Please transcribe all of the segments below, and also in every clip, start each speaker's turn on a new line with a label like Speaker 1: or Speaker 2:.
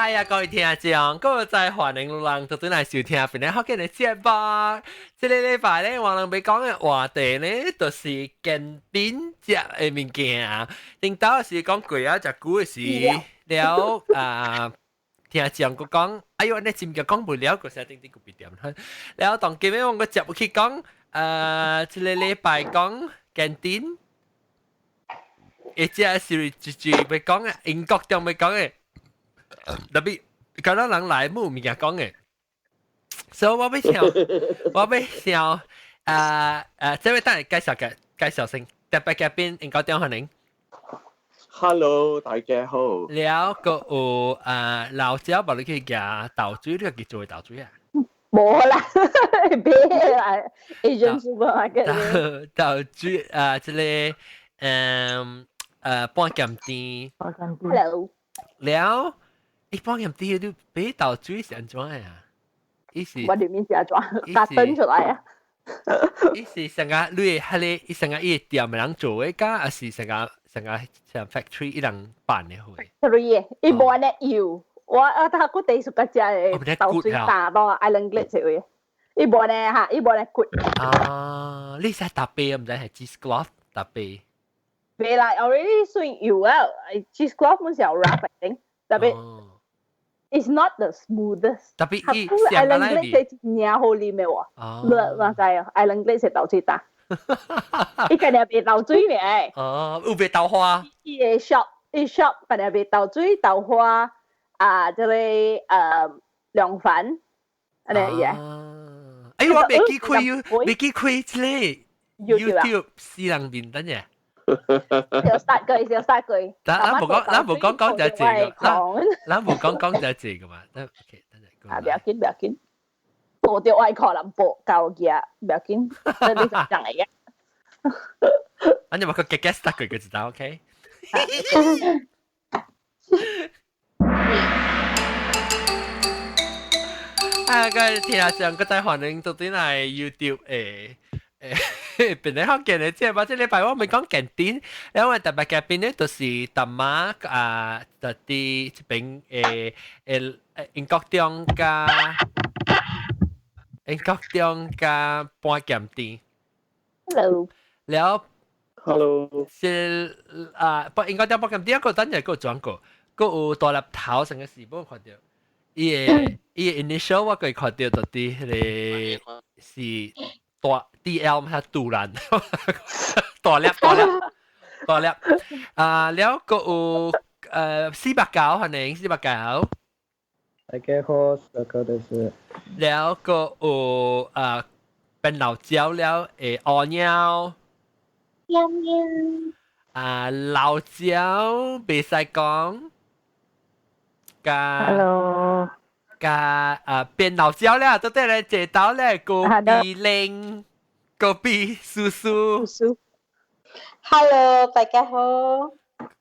Speaker 1: 哎呀，各位聽眾，各位在歡迎人都轉來收聽本來福建的節目。這個禮拜咧，我人欲講的話題咧，就是堅餅食的物件。頂頭是講過啊，食久的時了啊，聽眾閣講，哎喲，你真嘅講不了，個聲頂頂個別點。了當今日我個接去講，這個禮拜講堅餅，一隻是一句欲講的，英國中欲講的。特別敢若人來無物件講的，所以我欲想，我欲想，這位等下介紹嘅介紹先，特別嘉賓英國中歡迎。
Speaker 2: Hello，大家好。
Speaker 1: 了閣有啊，老椒，無你去夾豆水，你家己做的豆水啊？
Speaker 3: 無啦，買啦，Asian supermarket。
Speaker 1: 豆水啊，這個半鹹甜。
Speaker 3: 半鹹甜。Hello。
Speaker 1: 了。一般鹹甜你買豆水是按怎的啊？伊是
Speaker 3: 我裡面是按怎？加燈出來啊！
Speaker 1: 伊是成個你彼個，伊成個伊店的人做的，甲還是成個成個像 factory 伊人辦的貨
Speaker 3: ？factory 的，伊無按呢油。我頭古第一次食的豆水打到 Island Glade 這位，伊無按呢哈，伊無按呢骨。
Speaker 1: 啊，你使搭白，毋知係 cheesecloth 搭白？
Speaker 3: 袂啦，already 算油啊，cheesecloth 本是有 wrap 的，特別。It's not the smoothest。
Speaker 1: 特別伊上個
Speaker 3: 禮拜真正好啉的喎。你話知啊？Island Glade 是豆水焦。伊家己賣豆水爾。
Speaker 1: 哦，有賣豆花。
Speaker 3: 伊个 shop，伊 shop 家己賣豆水、豆花啊，這個涼粉，按呢嘢。
Speaker 1: 哎，我袂記開 You，袂記開這個 YouTube 死人面等下。
Speaker 3: 有 start 過，有 start 過。
Speaker 1: 咱無講，咱無講講就這個，咱無講講就這個嘛。OK，等陣。
Speaker 3: 啊，不要緊，不要緊。報著愛可能報交嘅，不要緊，這你講嚟嘅。
Speaker 1: 啊，你話佢嘅 guest 得佢，佢知道 OK。啊，個聽上個在歡迎到轉來 YouTube 本來福建的節目，這禮拜我欲講堅餅，因為特別嘉賓咧，就是淡馬啊，就佇這邊英國中佮英國中佮半鹹甜。
Speaker 3: Hello。
Speaker 1: 了。
Speaker 2: Hello。
Speaker 1: 是啊，不英國中半鹹甜，個等陣閣轉過，閣有大粒頭成個是無看著，伊个 initial 我閣看著，就佇彼個是。大 D L 嘛，杜蘭，大粒大粒大粒啊！了閣有489，歡迎四百九。
Speaker 4: 大家好，四百九です。
Speaker 1: 了閣有變老椒了，烏貓。
Speaker 5: 喵喵。
Speaker 1: 啊，老椒袂使講。佮
Speaker 3: Hello。
Speaker 1: 佮啊變老椒了，到底咧坐到咧高比玲，高比叔叔。
Speaker 3: 叔。
Speaker 5: Hello，大家好。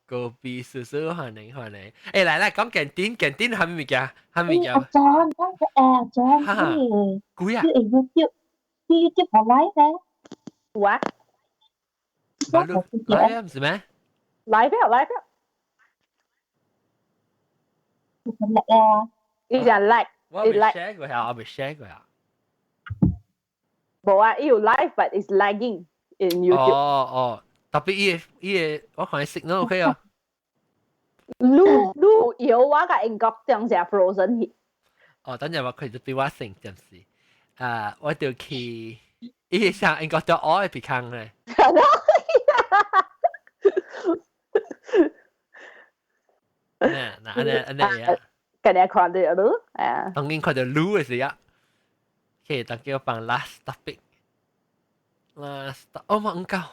Speaker 1: 高比叔叔，歡迎歡迎。來來講堅餅，堅餅啥物物件？啥物件？
Speaker 5: 阿張，講個阿張，你
Speaker 1: 幾啊？
Speaker 5: 你 YouTube，你 YouTube 冇 live 咧？
Speaker 3: 有啊。
Speaker 1: 來啊，毋是咩
Speaker 3: ？live 啊，live 啊。
Speaker 5: 叻啊！
Speaker 3: 伊就 like，
Speaker 1: 我未 share 過下，我未 share 過下。
Speaker 3: 無啊，伊有 live，but it's lagging in YouTube。
Speaker 1: 哦哦，特別伊個，我看 signal OK 啊。
Speaker 3: 你你有我佮英國中成 frozen 去。
Speaker 1: 哦，等陣我佢就對我成暫時，啊，我就去，伊上英國就我會別坑咧。嗱嗱，按呢按呢啊。
Speaker 3: 今日看著囉，啊。
Speaker 1: 當然看著滷的時啊，OK，當叫我放 last topic。last，哦嘛毋夠，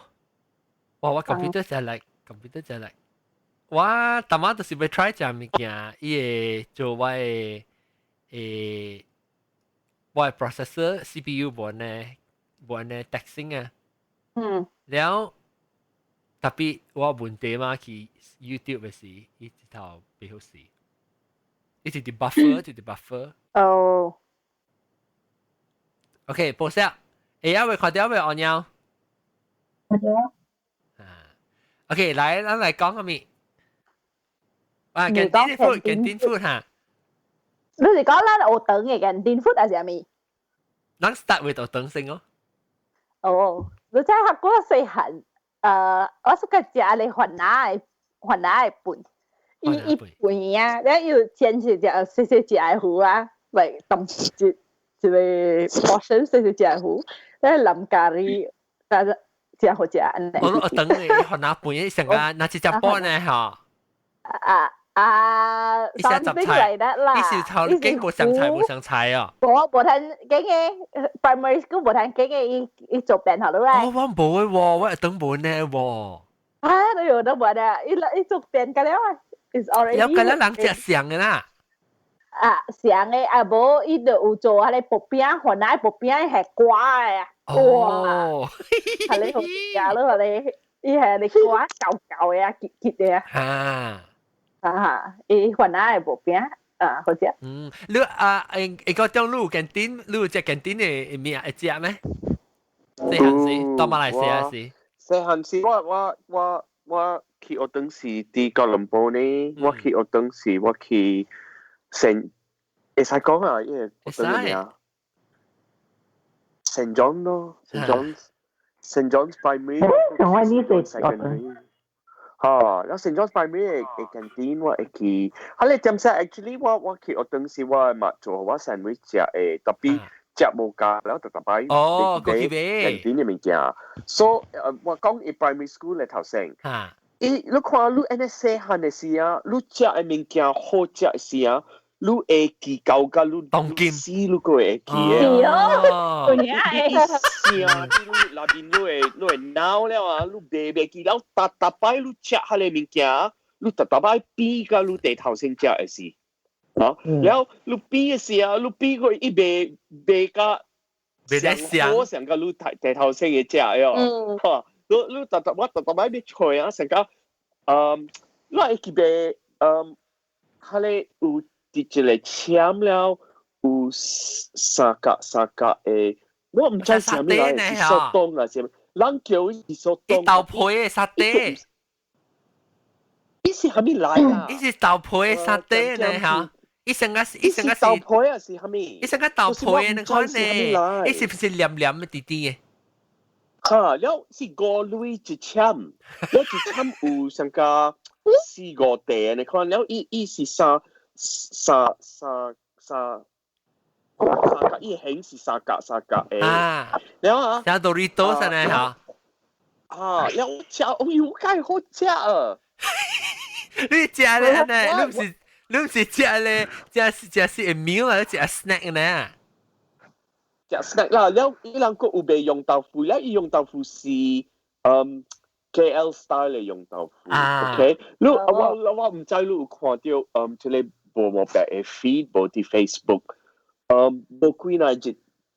Speaker 1: 哇！我 computer 真力，computer 真力。我逐擺就是欲 try 食物件，伊會做我的我的 processor CPU 無按呢無按呢 taxing 啊。了，特別我問題嘛去 YouTube 的時，伊這頭袂好勢。伊是佇 buffer，是佇 buffer。
Speaker 3: 哦。
Speaker 1: OK，報聲，會曉袂看著未按鳥？
Speaker 5: 看著。
Speaker 1: 啊，OK，來，咱來講啥物？啊，堅餅 food，堅餅 food 哈。
Speaker 3: 你是講咱學堂嘅 canteen food 還是啥物？
Speaker 1: 咱 start with 學堂先哦。
Speaker 3: 哦，你知學過細漢，我是個食咧番仔的番仔的飯，伊伊飯啊，了又煎是食細細隻的糊啊，來當一一個 portion 細細隻的糊，了淋咖喱，但是真好食按呢。
Speaker 1: 我學堂的番仔飯，上個那一隻半呢吼。
Speaker 3: 啊啊，
Speaker 1: 伊是雜菜，伊是頭經無上菜無上菜哦。
Speaker 3: 無無通經嘅 primary school 無通經嘅，伊伊做便好了。
Speaker 1: 哦，我無嘅喎，我會當無呢喎。
Speaker 3: 啊，你有得無啊？伊伊做便個了啊，is already。
Speaker 1: 有個了人食上嘅啦。
Speaker 3: 啊，上嘅啊無，伊就有做彼個薄餅，番仔薄餅係瓜嘅啊。哇！係你好食咯，你伊係你瓜舊舊嘅啊，結結嘅啊。
Speaker 1: 啊。
Speaker 3: 啊，伊番仔的薄餅啊，好食。
Speaker 1: 嗯，你啊，誒誒個中你有 canteen，你有食 canteen 的物會食咩？細漢時到馬來西亞時。
Speaker 2: 細漢時，我去學堂時佇哥倫布呢，我去學堂時我去聖，會使講啊，伊個學堂名。聖 John 咯，聖 John，St John's Primary。
Speaker 5: 我呢歲學堂。
Speaker 2: 嚇，了 St John's Primary 的 canteen 我會去，哈你點說？Actually 我去學堂時我嘛做我 sandwich 食的，特別食無夠，了就逐擺
Speaker 1: 哦，過去買
Speaker 2: canteen 的物件。所以我講伊 primary school 的頭先，伊你看你按呢細漢的時啊，你食的物件好食的時啊，你會記到甲你死你閣會記的。
Speaker 1: 哦，
Speaker 2: 是啊，你內面你會腦了啊，你袂記了，逐逐擺你食彼个物件，你逐逐擺比佮你第頭先食的是，啊，了你比的時啊，你比過伊袂袂佮
Speaker 1: 上
Speaker 2: 好上佮你第頭先的食的哦，哈，你你逐逐我逐逐擺欲揣啊，上甲，嗯，你會記袂，嗯，彼个有佇一個簽了有三角三角的。我毋知啥物來，是速凍啊，啥物？人叫伊是速凍。
Speaker 1: 伊豆皮的沙爹。
Speaker 2: 伊是啥物來啊？
Speaker 1: 伊是豆皮的沙爹呢嚇。伊成個伊成個
Speaker 2: 是豆皮啊，是啥物？
Speaker 1: 伊成個豆皮的那款呢？伊是毋是黏黏的滴滴的？
Speaker 2: 哈，了是五鐳一簽，了一簽有上個四五塊的款，了伊伊是三三三三。三角，伊形是三角三角的。
Speaker 1: 啊，
Speaker 2: 了啊，
Speaker 1: 像多利多啥呢嚇？
Speaker 2: 啊，了我食，哎呦，介好食啊！
Speaker 1: 你食咧呢？你毋是你毋是食咧？食食是會 meal 啊？食 snack 呢？
Speaker 2: 食 snack 啦，了伊人閣有賣釀豆腐，了伊釀豆腐是嗯 KL style 的釀豆腐。OK，你我我毋知你有看著嗯，這个無無白的 feed 無佇 Facebook。嗯，無幾若日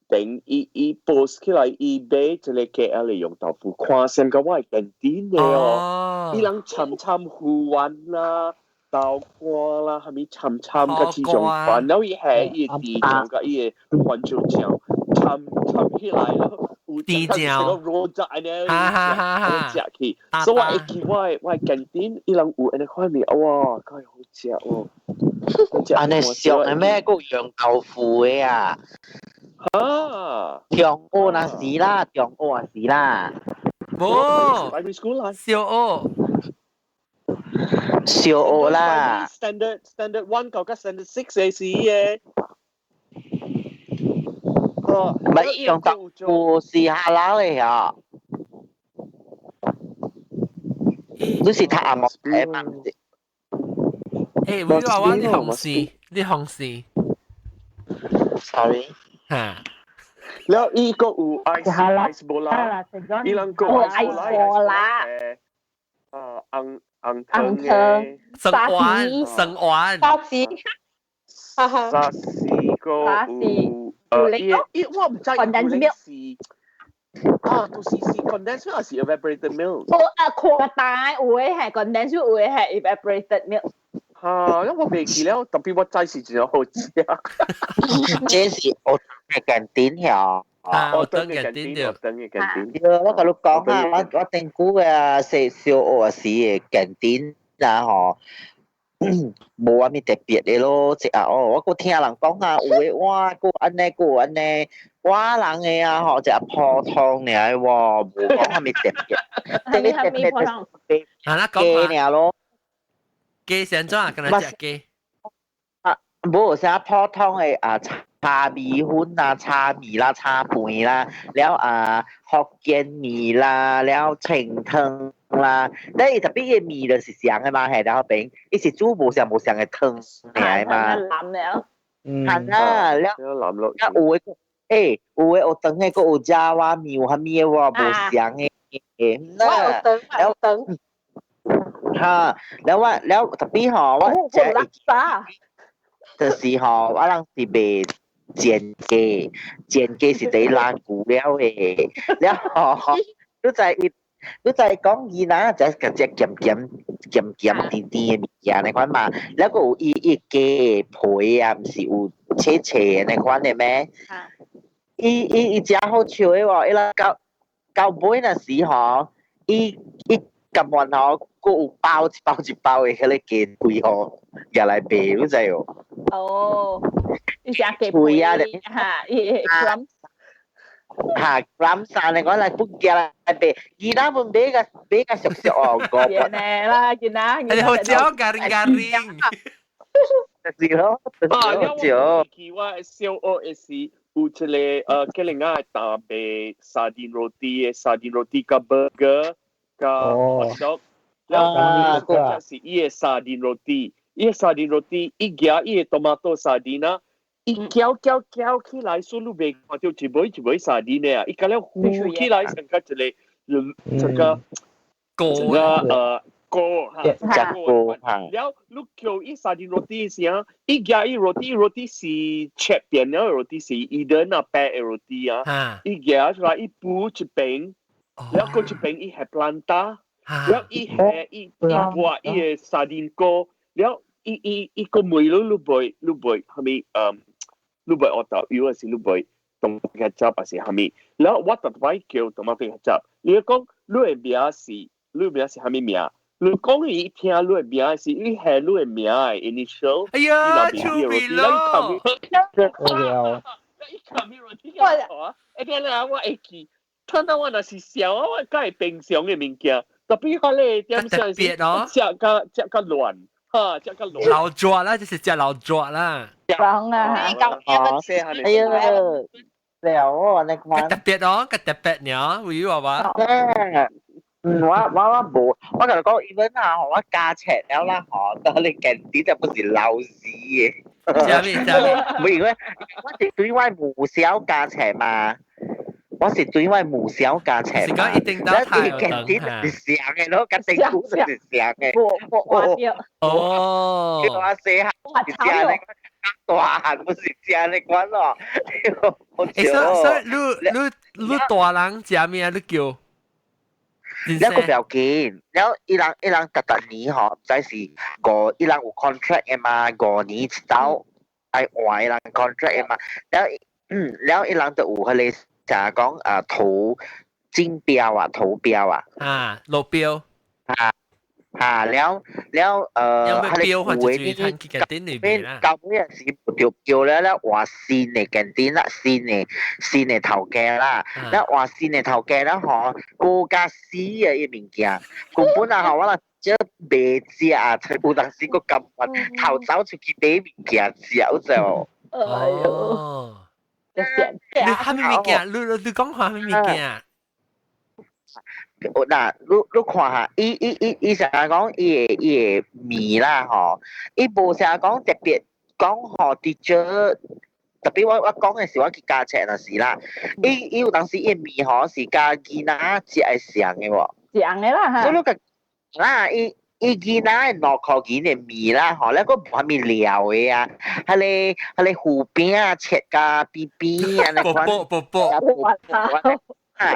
Speaker 2: 頂伊伊 post 起來，伊買一個 KL 的釀豆腐，看成個我會 canteen 的哦。伊人摻摻魚丸啦、豆乾啦，啥物摻摻佮這種飯，了伊下伊的甜醬佮伊的番椒醬摻摻起來咯，有
Speaker 1: 甜醬
Speaker 2: 個肉汁按呢，食去。所以我會記我的我的 canteen，伊人有按呢款物，哇，蓋好食哦！
Speaker 6: 按呢俗的咩？閣釀豆腐的啊？
Speaker 2: 啊！
Speaker 6: 中學若是啦，中學也是啦。
Speaker 1: 無，小學。
Speaker 6: 小學啦。
Speaker 2: Standard One 到甲 Standard Six 的時的。哦，
Speaker 6: 唔係釀豆腐是下拉的啊。你是讀紅毛的嗎？
Speaker 1: 誒，我話我你紅線，你紅線。
Speaker 6: Sorry。
Speaker 1: 嚇。
Speaker 2: 了伊閣有 ice ice bola，伊人閣有
Speaker 3: ice bola。
Speaker 2: 啊，紅紅糖的。
Speaker 1: 生丸，生丸。
Speaker 3: 沙士。
Speaker 2: 沙士閣有，伊伊我毋知
Speaker 3: condensed milk
Speaker 2: 是啊，都是是 condensed milk 還是 evaporated milk？
Speaker 3: 哦啊，擴大有的係 condensed milk，有的係 evaporated milk。
Speaker 2: 嚇，因為我袂記了，特別我知是真好食。
Speaker 6: 這是我嘅 canteen 曉。
Speaker 1: 啊，我等嘅 canteen
Speaker 2: 我等嘅 canteen。
Speaker 6: 對，我共你講啊，我我頂久嘅細小學時嘅 canteen 啦吼，無啥物特別的咯，食啊哦，我閣聽人講啊，有的哇，閣按呢閣按呢，我人的啊吼，食普通爾喎，無講啥物特別。
Speaker 3: 啥物啥物普通？
Speaker 1: 啊，那
Speaker 6: 雞
Speaker 1: 講
Speaker 6: 爾咯。
Speaker 1: 雞是按怎啊？敢若食雞？
Speaker 6: 啊，無啥普通的啊，炒米粉啦、炒麵啦、炒飯啦，了啊福建麵啦，了清湯啦，你特別伊麵就是上的嘛，係然後邊，伊是煮無相無相的湯爾嘛。
Speaker 3: 藍了。
Speaker 4: 嗯。
Speaker 6: 係啊，了
Speaker 2: 藍落。
Speaker 6: 了有的，欸，有的學堂的閣有爪哇麵，有啥物的喎，無相的。
Speaker 3: 我有腸，我有腸。
Speaker 6: 哈，了我了特別吼，我
Speaker 3: 食垃圾。
Speaker 6: 就是吼，我人是賣煎雞，煎雞是佇拉舊了的，了吼，你知伊，你知講伊若食食鹹鹹鹹鹹甜甜的物件那款嘛，了閣有伊伊雞的皮啊，毋是有切切的那款的咩？伊伊伊誠好笑的喎，伊來到到尾若時吼，伊伊甘願吼，閣有包一包一包的彼個雞腿吼，舉來賣，你知無？
Speaker 3: 哦，伊食雞皮
Speaker 6: 啊，
Speaker 3: 哈，伊 crumb
Speaker 6: 哈，crumb 啥呢？我來不寄來賣，其他本買個買個熟熟哦，五
Speaker 3: 個啦，見啦，
Speaker 1: 你好嚼garing garing，
Speaker 6: 就是咯，
Speaker 2: 啊，
Speaker 6: 笑。
Speaker 2: 我小學的時有一個吉隆仔大賣沙丁肉丁的沙丁肉丁佮 burger 佮 hot dog，然後嗰隻是伊的沙丁肉丁。伊個沙丁肉丁，伊夾伊個 tomato 沙丁啊，伊攪攪攪起來，所以你袂看到一尾一尾沙丁的啊，伊甲了糊起來成個一個，成個
Speaker 1: 膏
Speaker 2: 膏哈，
Speaker 6: 膏哈。
Speaker 2: 了，你叫伊沙丁肉丁時啊，伊夾伊肉丁，肉丁是切片了，肉丁是伊人啊白的肉丁啊，伊夾出來，伊補一邊，了閣一邊伊係 planta，了伊係伊伊抹伊個沙丁膏，了。伊伊伊個問你，你袂你袂啥物？嗯，你袂學豆油還是你袂 tomato ketchup 還是啥物？然後我特擺叫 tomato ketchup，你講你的名是你的名是啥物名？你講伊聽你的名是伊係你的名的 initial。
Speaker 1: 哎呀，出名咯！
Speaker 4: 無聊。
Speaker 2: 伊看咪我，哎天啊，我會記，看到我若是笑啊，我敢會平常的物件，特別彼個點像是食較食較亂。哈，食較亂。
Speaker 1: 老抓啦，就是食老抓啦。
Speaker 3: 講啊，
Speaker 6: 哎呀，了哦，你看。
Speaker 1: 特別哦，較特別呢，會有話？
Speaker 6: 嗯，我我我無，我共你講，even 啊，我加錢了啦，吼，到你近啲就不是老死嘅。
Speaker 1: 啥物啥物？
Speaker 6: 唔因為我是對我母小加錢嘛，我是對我母小加錢嘛。
Speaker 1: 是講一定到太
Speaker 6: 近啲就是上嘅咯，跟政府就是上嘅。
Speaker 3: 我我我
Speaker 1: 哦。
Speaker 6: 我細漢是食那個大漢不是食那款咯。
Speaker 1: 欸，所以你你你大人食咩？你叫？
Speaker 6: 了個不要緊，了伊人伊人逐逐年吼，知是五，伊人有 contract 的嘛，5年一道愛換伊人 contract 的嘛，了嗯，了伊人就有彼個就講啊投競標啊，投標啊，
Speaker 1: 啊，落標
Speaker 6: 啊。啊，了了，
Speaker 1: 彼個標或者
Speaker 6: 到尾是著叫了了換新的間店啦，新的新的頭家啦，了換新的頭家了吼，閣較死的伊物件，根本啊吼，我若少袂食啊，有當時閣甘願偷走出去買物件食，有知無？
Speaker 3: 哎喲，
Speaker 1: 你啥物物件？你你講啥物物件？
Speaker 6: 嗱，你你看下，伊伊伊伊成日講伊的伊的麵啦吼，伊無成日講特別講吼 teacher，特別我我講的是我去加冊那時啦，伊伊有當時伊的麵吼是佮囡仔食的上的喎，
Speaker 3: 上的啦哈。
Speaker 6: 所以你個啦，伊伊囡仔的2塊錢的麵啦吼，咧閣無啥物料的啊，彼個彼個糊餅啊切甲扁扁啊，
Speaker 1: 薄薄薄薄，
Speaker 6: 啊。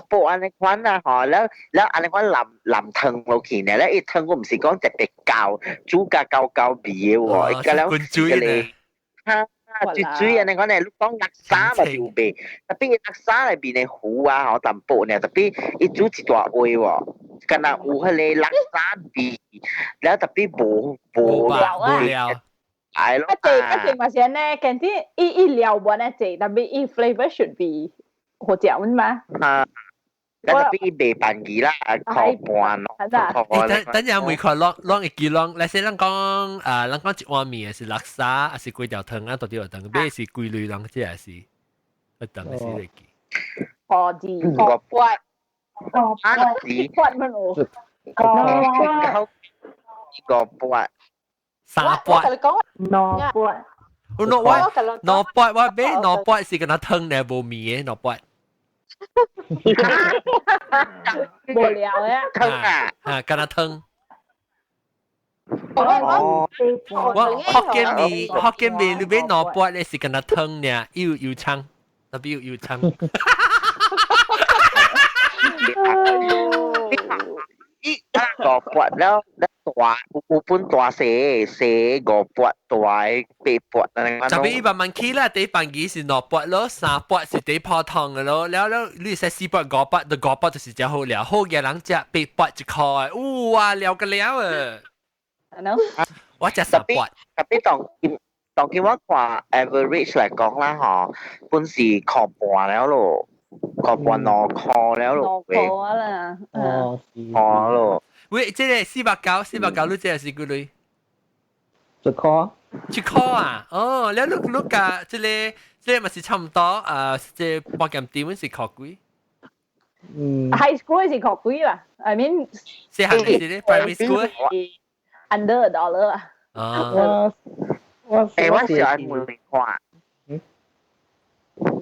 Speaker 6: 薄按呢款啊吼，了了按呢款淋淋湯落去呢，了伊湯我毋是講特別厚，煮甲厚厚味的喎，伊甲了
Speaker 1: 滾水呢，
Speaker 6: 哈，水水按呢款呢，你講叻沙嘛是有賣，特別伊叻沙內面的糊啊吼淡薄呢，特別伊煮一大鍋喎，敢若有彼個叻沙味，了特別無無
Speaker 1: 料啊，無料。
Speaker 6: 係咯。
Speaker 3: 一隻一隻嘛是呢，肯定伊伊料無呢濟，但係伊 flavor should be 好食嘛。
Speaker 6: 啊。咱特別袂便宜啦，箍半咯。
Speaker 1: 欸，等等陣每塊攏攏會記攏，來說咱講啊，咱講一碗麵是叻沙，還是粿條湯啊？到底有湯，買是幾類人，這也是一湯是會記。
Speaker 3: 哦，字個八，
Speaker 6: 個八，
Speaker 3: 八乜咯？
Speaker 6: 個個八，
Speaker 1: 三八。
Speaker 5: 兩八。
Speaker 1: 我我兩八我買兩八是跟他湯呢，無麵的兩八。
Speaker 3: 無聊啊！
Speaker 6: 湯啊！
Speaker 1: 啊，跟他湯。
Speaker 7: 我
Speaker 1: 我福建麵，福建麵你買兩八咧是跟他湯呢，有油葱，特別有油葱。
Speaker 6: 五八了，大有本大細細五八大八八。
Speaker 1: 特別伊慢慢起啦，第一班機是兩八咯，三八是第泡湯的咯，了了你使四八五八，就五八就是真好料，好嘅人食八八一塊，哇了個了啊！我食三八。
Speaker 6: 特別當今當今我看 average 來講啦，吼，本是箍半了咯，箍半兩箍了咯。
Speaker 3: 兩箍啦。
Speaker 4: 哦，
Speaker 6: 箍咯。
Speaker 1: 喂，這個490，490，你這個是幾鐳？
Speaker 4: 一箍。
Speaker 1: 一箍啊！哦，了你你甲這個這個嘛是差唔多啊，這個半鹹甜是箍幾？
Speaker 4: 嗯。
Speaker 3: High school 是箍幾啦？I mean。
Speaker 1: 細漢是咧，primary school。
Speaker 3: Under a dollar 啊。
Speaker 1: 啊。
Speaker 4: 我
Speaker 6: 欸，我是愛問你看。嗯。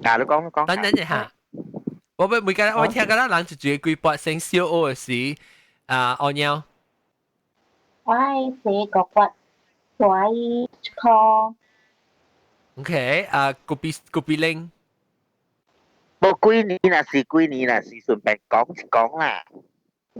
Speaker 6: 啊，你講講。
Speaker 1: 等等一下，我欲每個我聽個人就覺得幾百先小學時啊，奧貓。
Speaker 7: 我係四個骨，大一箍。
Speaker 1: OK，啊，古比古比玲。
Speaker 6: 無幾年啦，是幾年啦，是順便講一講啦。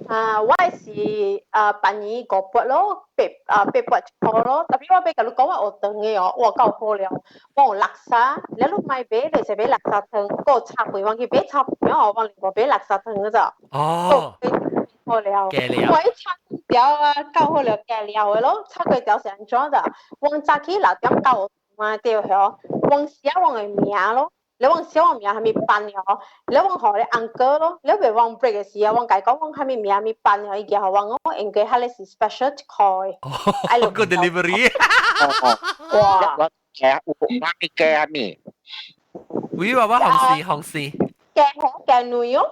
Speaker 7: 啊，我是啊，半年五八咯，八啊八八一箍咯。特別我欲共你講，我學堂的哦，哇夠好了。我有叻沙，你你買買就是買叻沙湯，閣有炒飯，我去買炒飯哦，我另外買叻沙湯嗰咋。
Speaker 1: 哦。
Speaker 7: 好了。我一炒粿條啊，夠好了，加料的咯，炒粿條是按怎咋？我早起6點九嘛對吼，我寫我的名咯。你往寫我名還沒辦哦，你往予你 uncle 咯，你袂往 break 的時啊，我共伊講我啥物名還沒辦哦，伊寄予我，我應該彼个是 special 一箍
Speaker 1: 的。哦，個 delivery。
Speaker 7: 哇！
Speaker 6: 我加有我咪加咩？
Speaker 1: 喂，我我紅絲紅絲。
Speaker 7: 加紅加女哦。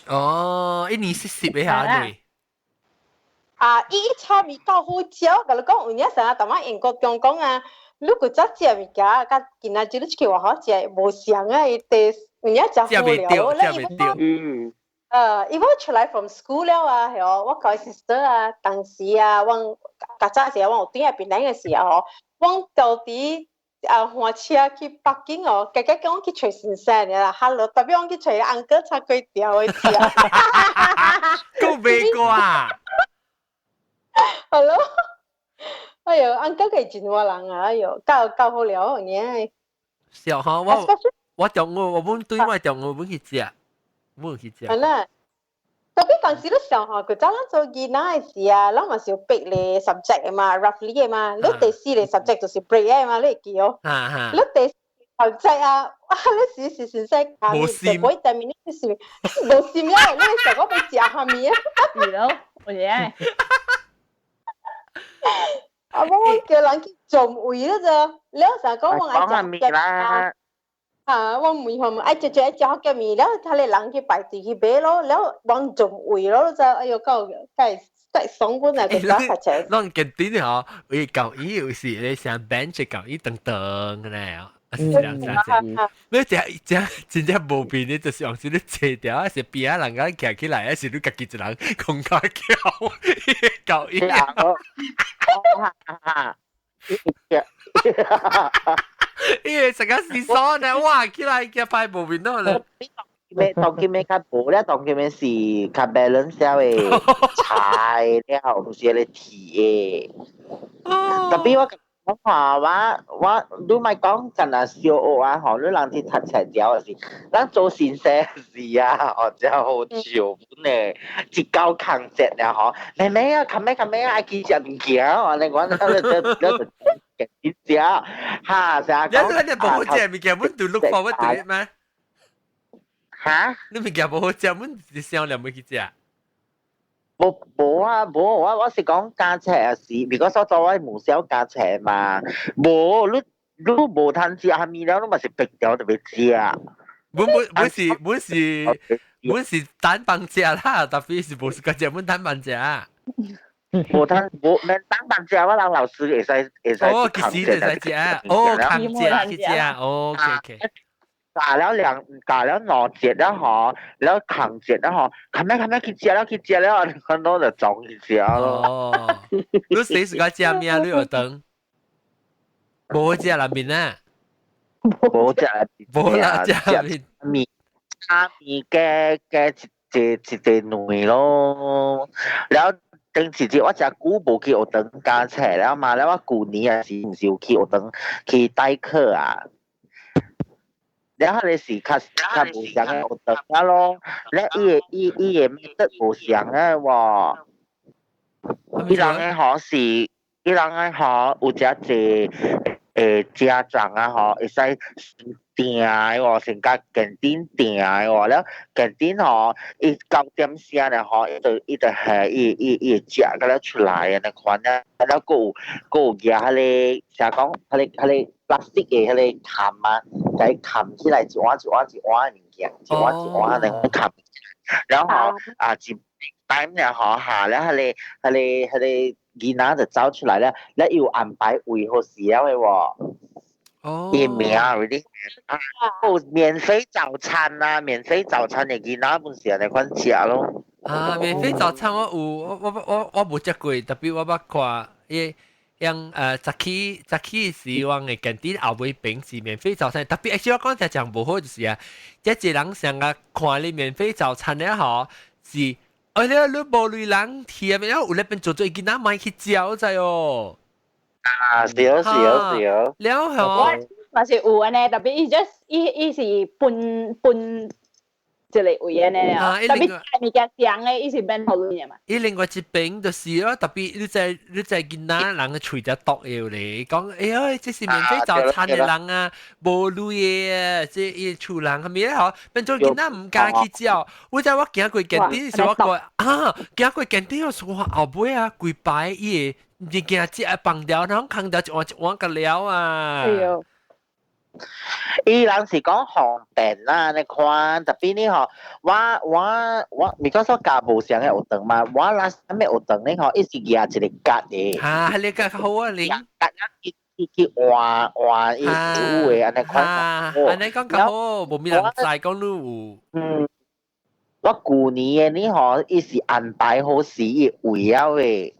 Speaker 1: 哦，一年是十一下女。
Speaker 7: 啊，伊炒麵夠好食，共你講有影啥？逐擺英國中講啊。你古早食物件，佮今仔日你出去外口食，無相啊！伊 taste 有影食好了。
Speaker 1: 食袂著。
Speaker 2: 嗯。
Speaker 7: 伊我出來 from school 了啊，係哦，我佮 sister 啊，當時啊，阮較早時我有轉來檳榔的時候，阮到底啊換車去北京哦，家家叫阮去揣先生爾啦，哈囉，特別阮去揣 uncle 炒粿條的食。
Speaker 1: 閣袂過啊？
Speaker 7: 係咯。哎喲，uncle 佢真活人啊！哎喲，夠夠好料爾。
Speaker 1: 小哈，我我中午我本對我中午本去食，本去食。
Speaker 7: 係啦，特別當時你想吼，古早咱做囡仔的時啊，咱嘛是有八個 subject 的嘛，roughly 的嘛。你第四個 subject 就是 break 的嘛，你會記哦？你第四 subject 啊，啊，你是是是使教
Speaker 1: 無心，
Speaker 7: 無對面你是無心了，你想講欲食啥物啊？
Speaker 3: 是咯，有影。
Speaker 7: 啊！我叫人去做位了咋？了啥講我愛食
Speaker 6: 麵啦。
Speaker 7: 啊！我問他們愛食食愛食福建麵了，彼個人去排隊去買咯，了往做位咯，就哎喲夠夠夠爽過來個早發起來。
Speaker 1: 攏見點吼，為舊伊有時咧上 bench 舊伊長長嘅咧，啊是這樣這樣。你這這真正無變的，就是用是你坐掉，還是邊仔人家徛起來，還是你家己一人空卡橋舊伊。
Speaker 6: 哈
Speaker 1: 伊會成個是爽呢，哇！起來佢擺無面咯咧。
Speaker 6: 咩當今咩較無咧？當今咩是較 balance 了的，菜了，唔是咧甜的。特別我講話我你咪講近啊小學啊，嗬，你人去讀冊了是，咱做先生時啊，哦，真好笑本咧，一交空節了嗬，妹妹啊，冚咩冚咩啊，愛去食物件，我你講，你你你食，哈，成日講，
Speaker 1: 你你無好食物件，阮就 look forward to it 咩？
Speaker 6: 哈？
Speaker 1: 你物件無好食，阮是想兩要去食。
Speaker 6: 無無啊，無我是講駕車啊是，如果所做我母小駕車嘛，無你你無通食蝦米了，你嘛是逼掉就欲食。
Speaker 1: 阮阮阮是阮是阮是單幫食啦，特別是無是個食，阮單幫食。
Speaker 6: 無通無免單幫食，我人老師會使會使。
Speaker 1: 哦，其實會使食，哦，扛食去食，OK OK。
Speaker 6: 教了兩節了嗬，了扛節了嗬，冚咩冚咩去食了去食了，很多就撞去食咯。
Speaker 1: 哦，你死時間食咩？你學堂？無食拉麵啊？
Speaker 6: 無食，
Speaker 1: 無啦，食麵
Speaker 6: 麵，蝦麵嘅嘅一一一個卵咯。然後頂一日我誠久無去學堂教冊了嘛，了我舊年也是毋是有去學堂去代課啊？了彼個是較較無相的學堂啊咯，了伊個伊伊個 method 無相的喎。伊人的吼是，伊人的吼有誠濟家長啊吼，會使訂的喎，先甲 canteen 訂的喎，了 canteen 吼，伊9點聲咧吼，伊就伊就係伊伊伊會食個了出來按呢款啊，了閣有閣有舉彼個，啥講，彼個彼個 plastic 的彼個崁啊，共伊崁起來一碗一碗一碗的物件，一碗一碗按呢崁，然後啊一 time 了吼下了彼個彼個彼個囡仔就走出來了，了伊有安排位好勢了的喎。
Speaker 1: 哦，
Speaker 6: 伊名 really 啊，有免費早餐啊，免費早餐的囡仔本是按呢款食咯。
Speaker 1: 啊，免費早餐我有，我我我我無食過，特別我捌看，伊樣早起早起時，我的 canteen 後尾邊是免費早餐，特別 actually 我講只講無好就是啊，這一人上個看你免費早餐咧吼，是，哎你你無類人去啊，然後有咧邊做做囡仔莫去食，知哦。
Speaker 6: 啊，是哦是哦是哦。
Speaker 1: 了後，
Speaker 3: 嘛是有按呢，特別伊 just 伊伊是分分一個位按呢啊，特別食物件上的，伊是免予錢的嘛。
Speaker 1: 伊另外一邊就是咯，特別你知囡仔人的喙只毒的咧，講哎呀，這是免費早餐的人啊，無鐳的啊，這伊厝人係咪咧？嗬，變做囡仔毋敢去食。我知我行過 canteen 時，我講啊，行過 canteen 我說後尾啊，規排伊的物件食放掉，然後空掉一碗一碗個了啊。
Speaker 3: 哎喲。
Speaker 6: 伊人是講方便啦，你看，特別你吼，我我我，咪講說教無相的學堂嘛，我 last 咩學堂咧吼，伊是舉一個格的。
Speaker 1: 哈，彼個較好啊，你。
Speaker 6: 格去去去換換伊有的按呢款。
Speaker 1: 按呢講較好，無咪人知講你有。
Speaker 6: 嗯，我舊年的你吼，伊是安排好時伊位了的。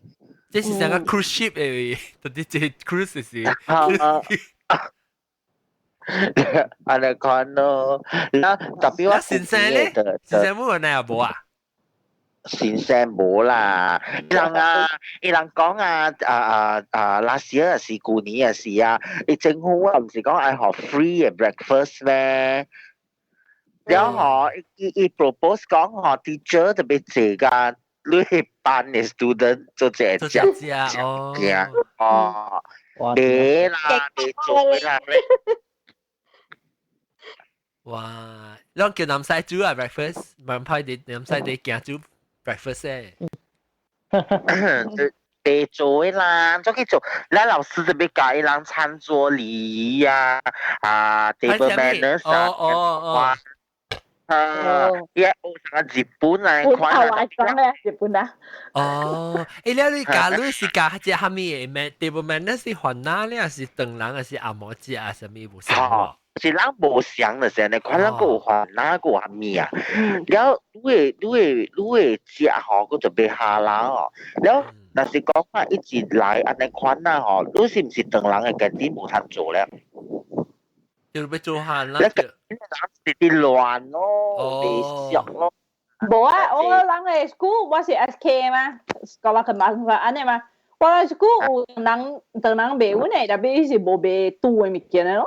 Speaker 1: 這是像個 cruise ship 的，到底這 cruise 是？
Speaker 6: 按呢款咯，那特別我
Speaker 1: 先生咧，先生冇人有無啊？
Speaker 6: 先生無啦，伊人啊，伊人講啊啊啊啊，last year 是舊年也是啊，伊政府啊，毋是講愛予 free 的 breakfast 咩？然後伊伊 propose 講吼，teacher 特別坐甲你班的 student 做這個食
Speaker 1: 食哦，
Speaker 6: 哦，別啦，別做啦。
Speaker 1: 哇！咱叫南西煮啊 breakfast，唔派啲南西啲行煮 breakfast 誒。
Speaker 6: 得做的啦，做去做，咱老師特別教伊人餐桌禮儀啊，啊，table manners 啊，
Speaker 1: 哦哦哦，
Speaker 6: 啊，伊學啥日本來款
Speaker 3: 啊，講咧日本啊。
Speaker 1: 哦，欸，你教你是教這蝦米的咩？table manners 是番仔咧，還是唐人，還是紅毛食啊？啥物無相？
Speaker 6: 是咱無相的時，你看咱閣有番仔，閣有蝦米啊？了，你會你會你會食吼，閣就袂下人哦。了，若是講啊，一直來按呢款啊吼，你是毋是唐人的 canteen 無通做了？
Speaker 1: 就欲做漢啦。
Speaker 6: 你人是佇亂咯，袂熟咯。
Speaker 3: 無啊，我人的 school 我是 SK 嘛，sekolah kebangsaan 按呢嘛，我來是講有人當人賣阮的，特別是無賣煮的物件的咯。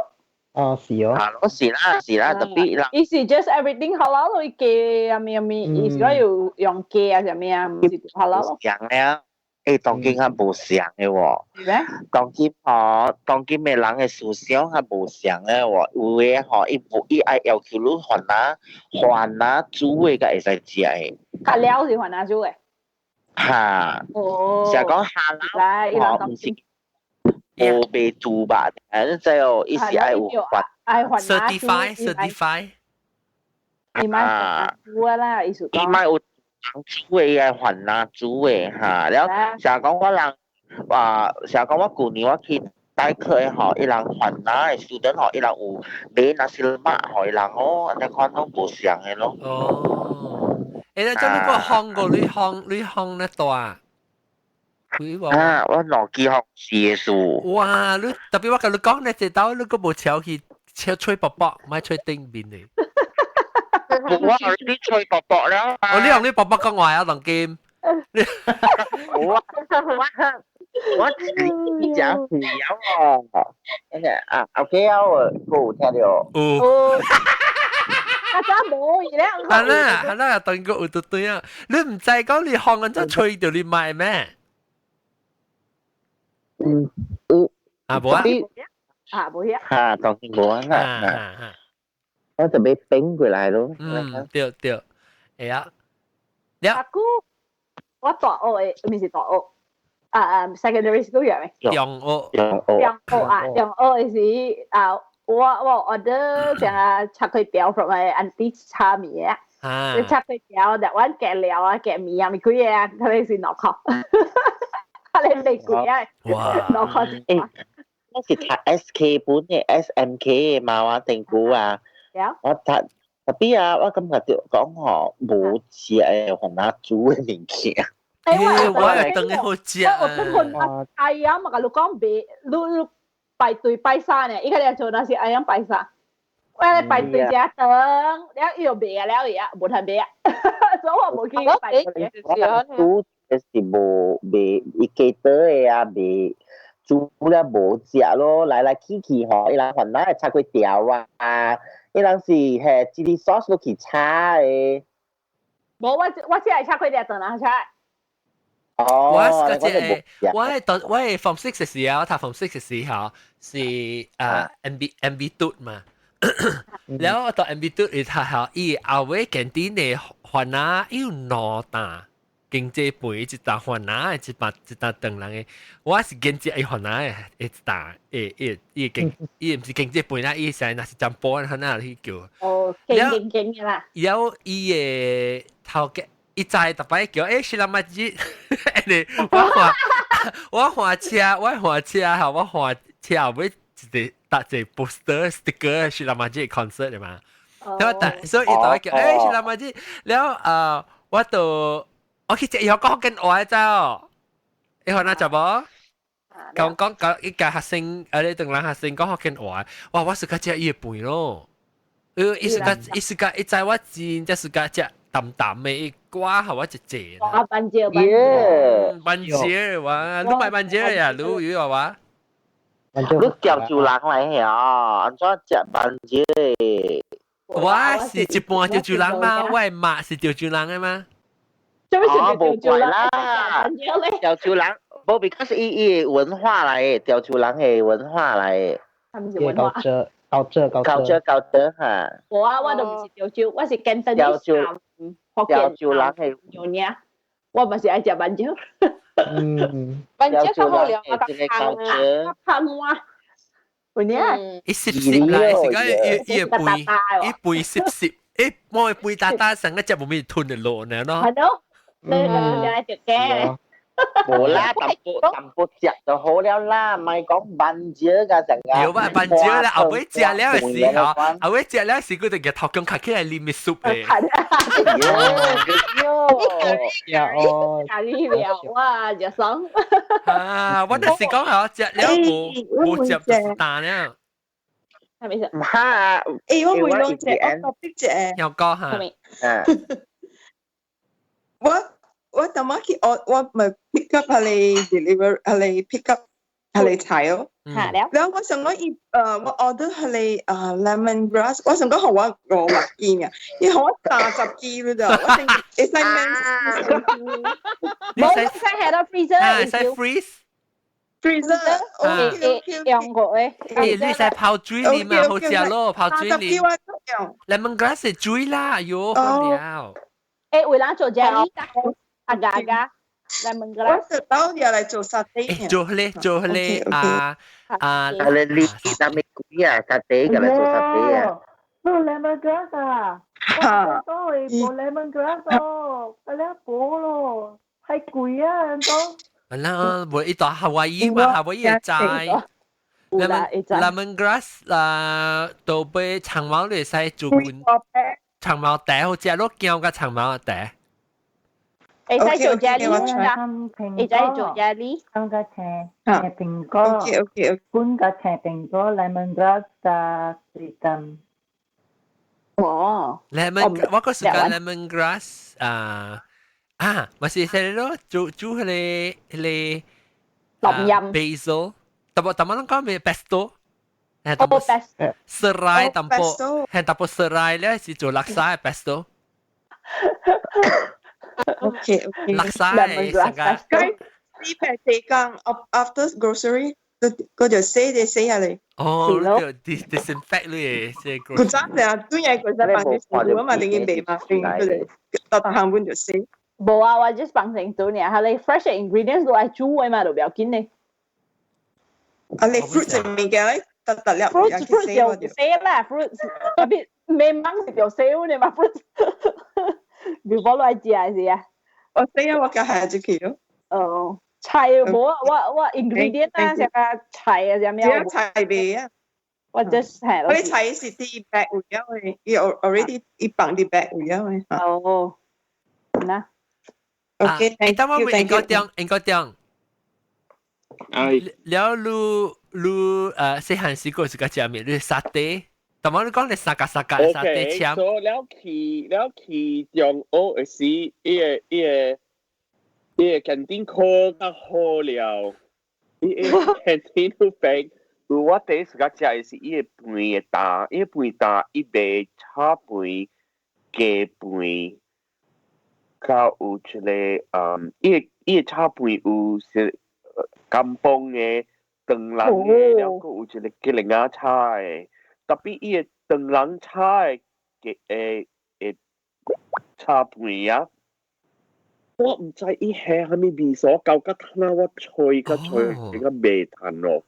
Speaker 4: 哦，是哦。
Speaker 6: 啊，是啦是啦，特別啦。
Speaker 3: 伊是 just everything halal 咯，伊雞啊咩咩，伊是講有用雞啊啥物啊，毋是 halal 咯。
Speaker 6: 像了，欸，當今較無相的喎。
Speaker 3: 是咩？
Speaker 6: 當今吼，當今的人的思想較無相的喎，有的吼，伊無伊愛要求你番仔番仔煮的才會使食的。
Speaker 3: 較了是番仔煮的。
Speaker 6: 哈。
Speaker 3: 哦。
Speaker 6: 成日講哈啦，吼，毋是。無賣豬吧？你知哦，伊是愛有番。
Speaker 3: 愛番仔
Speaker 1: certify certify。
Speaker 3: 伊買煮啦，意思
Speaker 6: 講。伊買有煮的，愛番仔煮的哈。了，成日講我人話，成日講我舊年我去代課的吼，伊人番仔的 student 吼，伊人有買 nasi lemak 予伊人哦，按呢款攏無相的咯。
Speaker 1: 哦，欸，那這你個烘過，你烘你烘得大？
Speaker 6: 啊！我落機學試的事。
Speaker 1: 哇！你特別我共你講，你這道你閣無超去超吹薄薄，莫吹頂面的。
Speaker 6: 我你吹薄薄了。
Speaker 1: 哦，你用你薄薄講話啊，當今。
Speaker 6: 我我你講肥哦，啊，OK 啊，我有聽到。
Speaker 1: 有。
Speaker 3: 阿仔無伊咧。
Speaker 1: 係啦係啦，當個有對對啊！你毋知講你烘緊只吹著你賣咩？
Speaker 6: 嗯，有
Speaker 1: 啊無啊，
Speaker 3: 啊無遐，
Speaker 6: 哈，當然無啊，我就欲變過來咯。
Speaker 1: 嗯，對對，會啊。
Speaker 3: 阿姑，我大學的，毋是大學，啊啊，secondary school 入咩？
Speaker 1: 中學，
Speaker 6: 中學，
Speaker 3: 中學啊，中學的時啊，我我 order 成個炒粿條 from 個 auntie 炒麵啊，你炒粿條，台灣夾料啊，夾麵啊，咪幾個啊，佢哋是2塊。你未貴啊？
Speaker 1: 哇！2
Speaker 3: 塊。
Speaker 6: 欸，我是讀 SK 本的 SMK 的嘛，我定估啊。我讀特別啊，我感覺著講吼無食的番仔煮的物件。
Speaker 3: 欸，
Speaker 1: 我會當好食。
Speaker 3: 我本本阿姨啊，嘛共你講袂，你你排隊拜山呢？伊個咧做那是阿樣拜山。我咧排隊食腸，了伊又賣啊，了伊啊，無通買啊，所以我無去排隊。
Speaker 6: 煮是無袂伊記得的啊，袂煮了無食咯，來來去去吼，伊人番仔會炒粿條啊，伊人是嘿 chili sauce 落去炒的。
Speaker 3: 無，我我只係炒粿條，當人炒。
Speaker 6: 哦，
Speaker 1: 我嗰隻我係讀我係 form six 嘅時候，我讀 form six 嘅時候是啊 MB MB two 嘛，然後我讀 MB two 伊讀校伊後尾 canteen 的番仔有兩擔。經濟飯一擔番仔，一百一擔長人的，我是經濟愛番仔的，一擔，伊伊伊經伊毋是經濟飯啦，伊是若是占卜番仔去叫。
Speaker 3: 哦，經經經的啦。
Speaker 1: 了伊的頭家，伊知逐擺叫，欸，是人物子，我換我換車，我換車吼，我換車後尾一個搭一個 poster sticker 是人物子 concert 的嘛。了但所以伊逐擺叫，欸，是人物子，了啊，我就。我去食伊講福建話知哦，伊番仔食無？講講講伊教學生，啊你當人學生講福建話，哇！我是較食伊的飯咯，伊是較伊是較伊知我真正是較食淡淡的，伊歌予我一隻。
Speaker 3: 啊，番椒，番椒，
Speaker 1: 番椒哇！你買番椒呀？你有話？
Speaker 6: 你潮州人來的哦，按怎食番椒？
Speaker 1: 我是一半潮州人嘛，我的媽是潮州人的嘛。
Speaker 6: 哦，無怪啦，潮州人，無 because 伊伊文化來的，潮州人的文化來的。
Speaker 3: 他們是文化。
Speaker 4: 高浙高
Speaker 6: 高浙高浙哈。
Speaker 3: 無啊，我都毋是潮州，我是簡單
Speaker 6: 潮州潮州人的。
Speaker 3: 娘娘，我嘛是愛食番椒。
Speaker 4: 嗯。
Speaker 7: 番椒較好料，
Speaker 6: 較香啊，
Speaker 3: 較香啊。有影。
Speaker 1: 伊濕濕啦，是講伊伊的飯，伊飯濕濕，伊摸飯焦焦，成個食無咪吞得落呢咯。
Speaker 3: 係咯。你你你食嘅。
Speaker 6: 無啦，淡薄淡薄食就好了啦，唔係講番椒㗎成個。
Speaker 1: 有啊，番椒啦，後尾食了的時候，後尾食了時，佢就日頭姜卡起來啉的 soup 的。
Speaker 4: 哦，
Speaker 3: 咖喱料哇，食爽。
Speaker 1: 啊，我就是講吼，食了無無食就是淡了。
Speaker 3: 係咪先？
Speaker 6: 唔係，
Speaker 8: 欸，我會攞隻，我特別隻。
Speaker 1: 有講嚇。
Speaker 6: 嗯。
Speaker 8: 我。我頭媽去我我咪 pick up 係你 deliver 係你 pick up 係你菜哦。
Speaker 3: 嚇了。
Speaker 8: 然後我想講伊我 order 係你lemon grass，我想講予我500斤啊，伊予我30支了咋，我想會使免。
Speaker 3: 冇使喺度 freezer，
Speaker 1: 啊，使 freeze。
Speaker 8: freezer，
Speaker 3: OK OK 用過嘅。
Speaker 1: 欸，你使泡水裡嘛，好食咯，泡水裡。lemongrass 係水啦，喲，好了。
Speaker 3: 欸，為人做 jelly，阿嘎嘎，lemongrass。
Speaker 8: 我就倒入來做沙爹。
Speaker 1: 做咧，做咧啊啊！
Speaker 6: 啊，你你啥物鬼啊？沙爹㗎來做沙爹啊？
Speaker 5: 做 lemongrass 啊？我都會冇 lemongrass 哦，係咧補咯，係貴啊，人講。
Speaker 1: 係啦，無伊到夏威夷嘛，夏威夷會知。lemongrass 啊，都俾長毛你會使做罐長毛茶好食咯，薑佮長毛茶。
Speaker 3: 會使做 jelly 啦，會使做 jelly。
Speaker 5: 放個青青蘋果，半個青蘋果 lemongrass 加水柑。
Speaker 3: 哦
Speaker 1: ，lemon 我個時間 lemongrass 啊啊，咪是係咯，煮煮彼个彼
Speaker 3: 個淋飲
Speaker 1: basil，淡薄淡薄攏講咩 pesto。
Speaker 3: 係淡薄
Speaker 1: serai 淡薄，係淡薄 serai 咧是做叻沙嘅 pesto。
Speaker 8: OK OK。
Speaker 1: 叻沙嘅成個。
Speaker 8: 呢排地間 after grocery，嗰就洗就洗下嚟。
Speaker 1: 哦，就 disinfect 你嘅，
Speaker 8: 古早成日都係佢在辦嘅事啊嘛，定係未嘛，佢哋到大行本就洗。
Speaker 3: 無啊，我 just 放成做呢，係你 fresh ingredients 都愛煮嘅嘛，就不要緊呢。
Speaker 8: 啊，你 fruit 物件咧，特特粒
Speaker 3: fruit 就洗啦，fruit 特別未掹是就洗嘅嘛，fruit。如果來食是啊。
Speaker 8: 我洗啊，我家下就去咯。
Speaker 3: 哦，菜無啊，我我 ingredient 啊，啥個菜啊，啥物？
Speaker 8: 只菜味啊。
Speaker 3: 我 just 係。
Speaker 8: 我啲菜是啲 bag 有嘅，伊 already 伊放啲 bag 有嘅。
Speaker 3: 哦，嗱。
Speaker 8: OK，
Speaker 1: 等我問應該點？應該點？
Speaker 2: 哎，
Speaker 1: 了你你細漢時個是個食物？你沙爹，但我你講你沙咖沙咖沙爹簽。
Speaker 2: 所以了去了去中學時，伊个伊个伊个 canteen 考較好了，伊个 canteen 有平。有我第一時間食的是伊個飯的擔，伊個飯擔伊賣炒飯、雞飯，較有一個嗯，伊個伊個炒飯有是甘榜的、長人的，了閣有一個吉蘭仔炒的。特別伊個長人炒的嘅誒誒炒飯啊，我毋知伊下啥物味素，搞甲攤我吹甲吹，甲袂彈咯。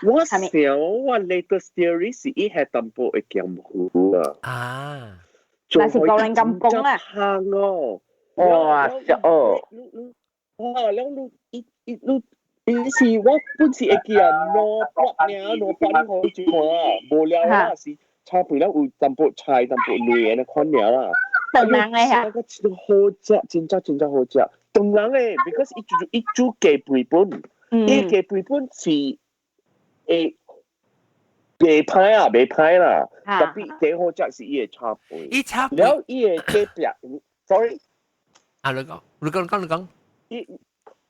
Speaker 2: 我想我 latest theory 是伊下淡薄會鹹糊啊。
Speaker 1: 啊，
Speaker 3: 那是高人甘榜啊。
Speaker 2: 香哦！
Speaker 6: 哇，哦！
Speaker 2: 哇，了你伊伊你。伊是我本是會記啊，兩百爾，兩百你好住看啊，無聊啦是炒飯了有淡薄菜淡薄糜的款爾啦。
Speaker 3: 長人的嚇。
Speaker 2: 個真好食，真正真正好食。長人的，because 伊煮伊煮雞飯本，伊雞飯本是會袂歹啊，袂歹啦。特別最好食是伊的炒飯。
Speaker 1: 伊炒飯。
Speaker 2: 了伊的隔壁，sorry。
Speaker 1: 啊，你講，你講，你講，你講。
Speaker 2: 伊，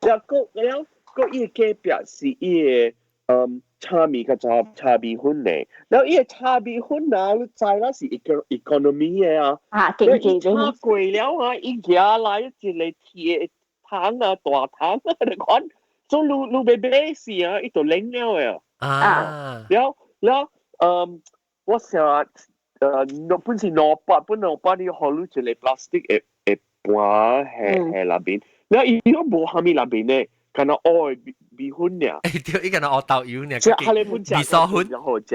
Speaker 2: 了個了。個伊個隔壁是伊個嗯炒麵佮炒炒米粉咧，然後伊個炒米粉啊，你知啦是 economy 的啊，
Speaker 3: 啊，經濟
Speaker 2: 炒貴了啊，伊舉來一個鐵桶啊，大桶啊，你看，所以你你欲買時啊，伊就冷了的
Speaker 1: 啊。
Speaker 2: 了了，嗯，我想本是兩百，本兩百你予你一個 plastic 的的盤喺喺內面，了伊又無蝦米內面咧。敢若烏的米粉爾。
Speaker 1: 對，伊敢若烏豆油爾。
Speaker 2: 食哈利粉
Speaker 1: 味噌粉
Speaker 2: 好食。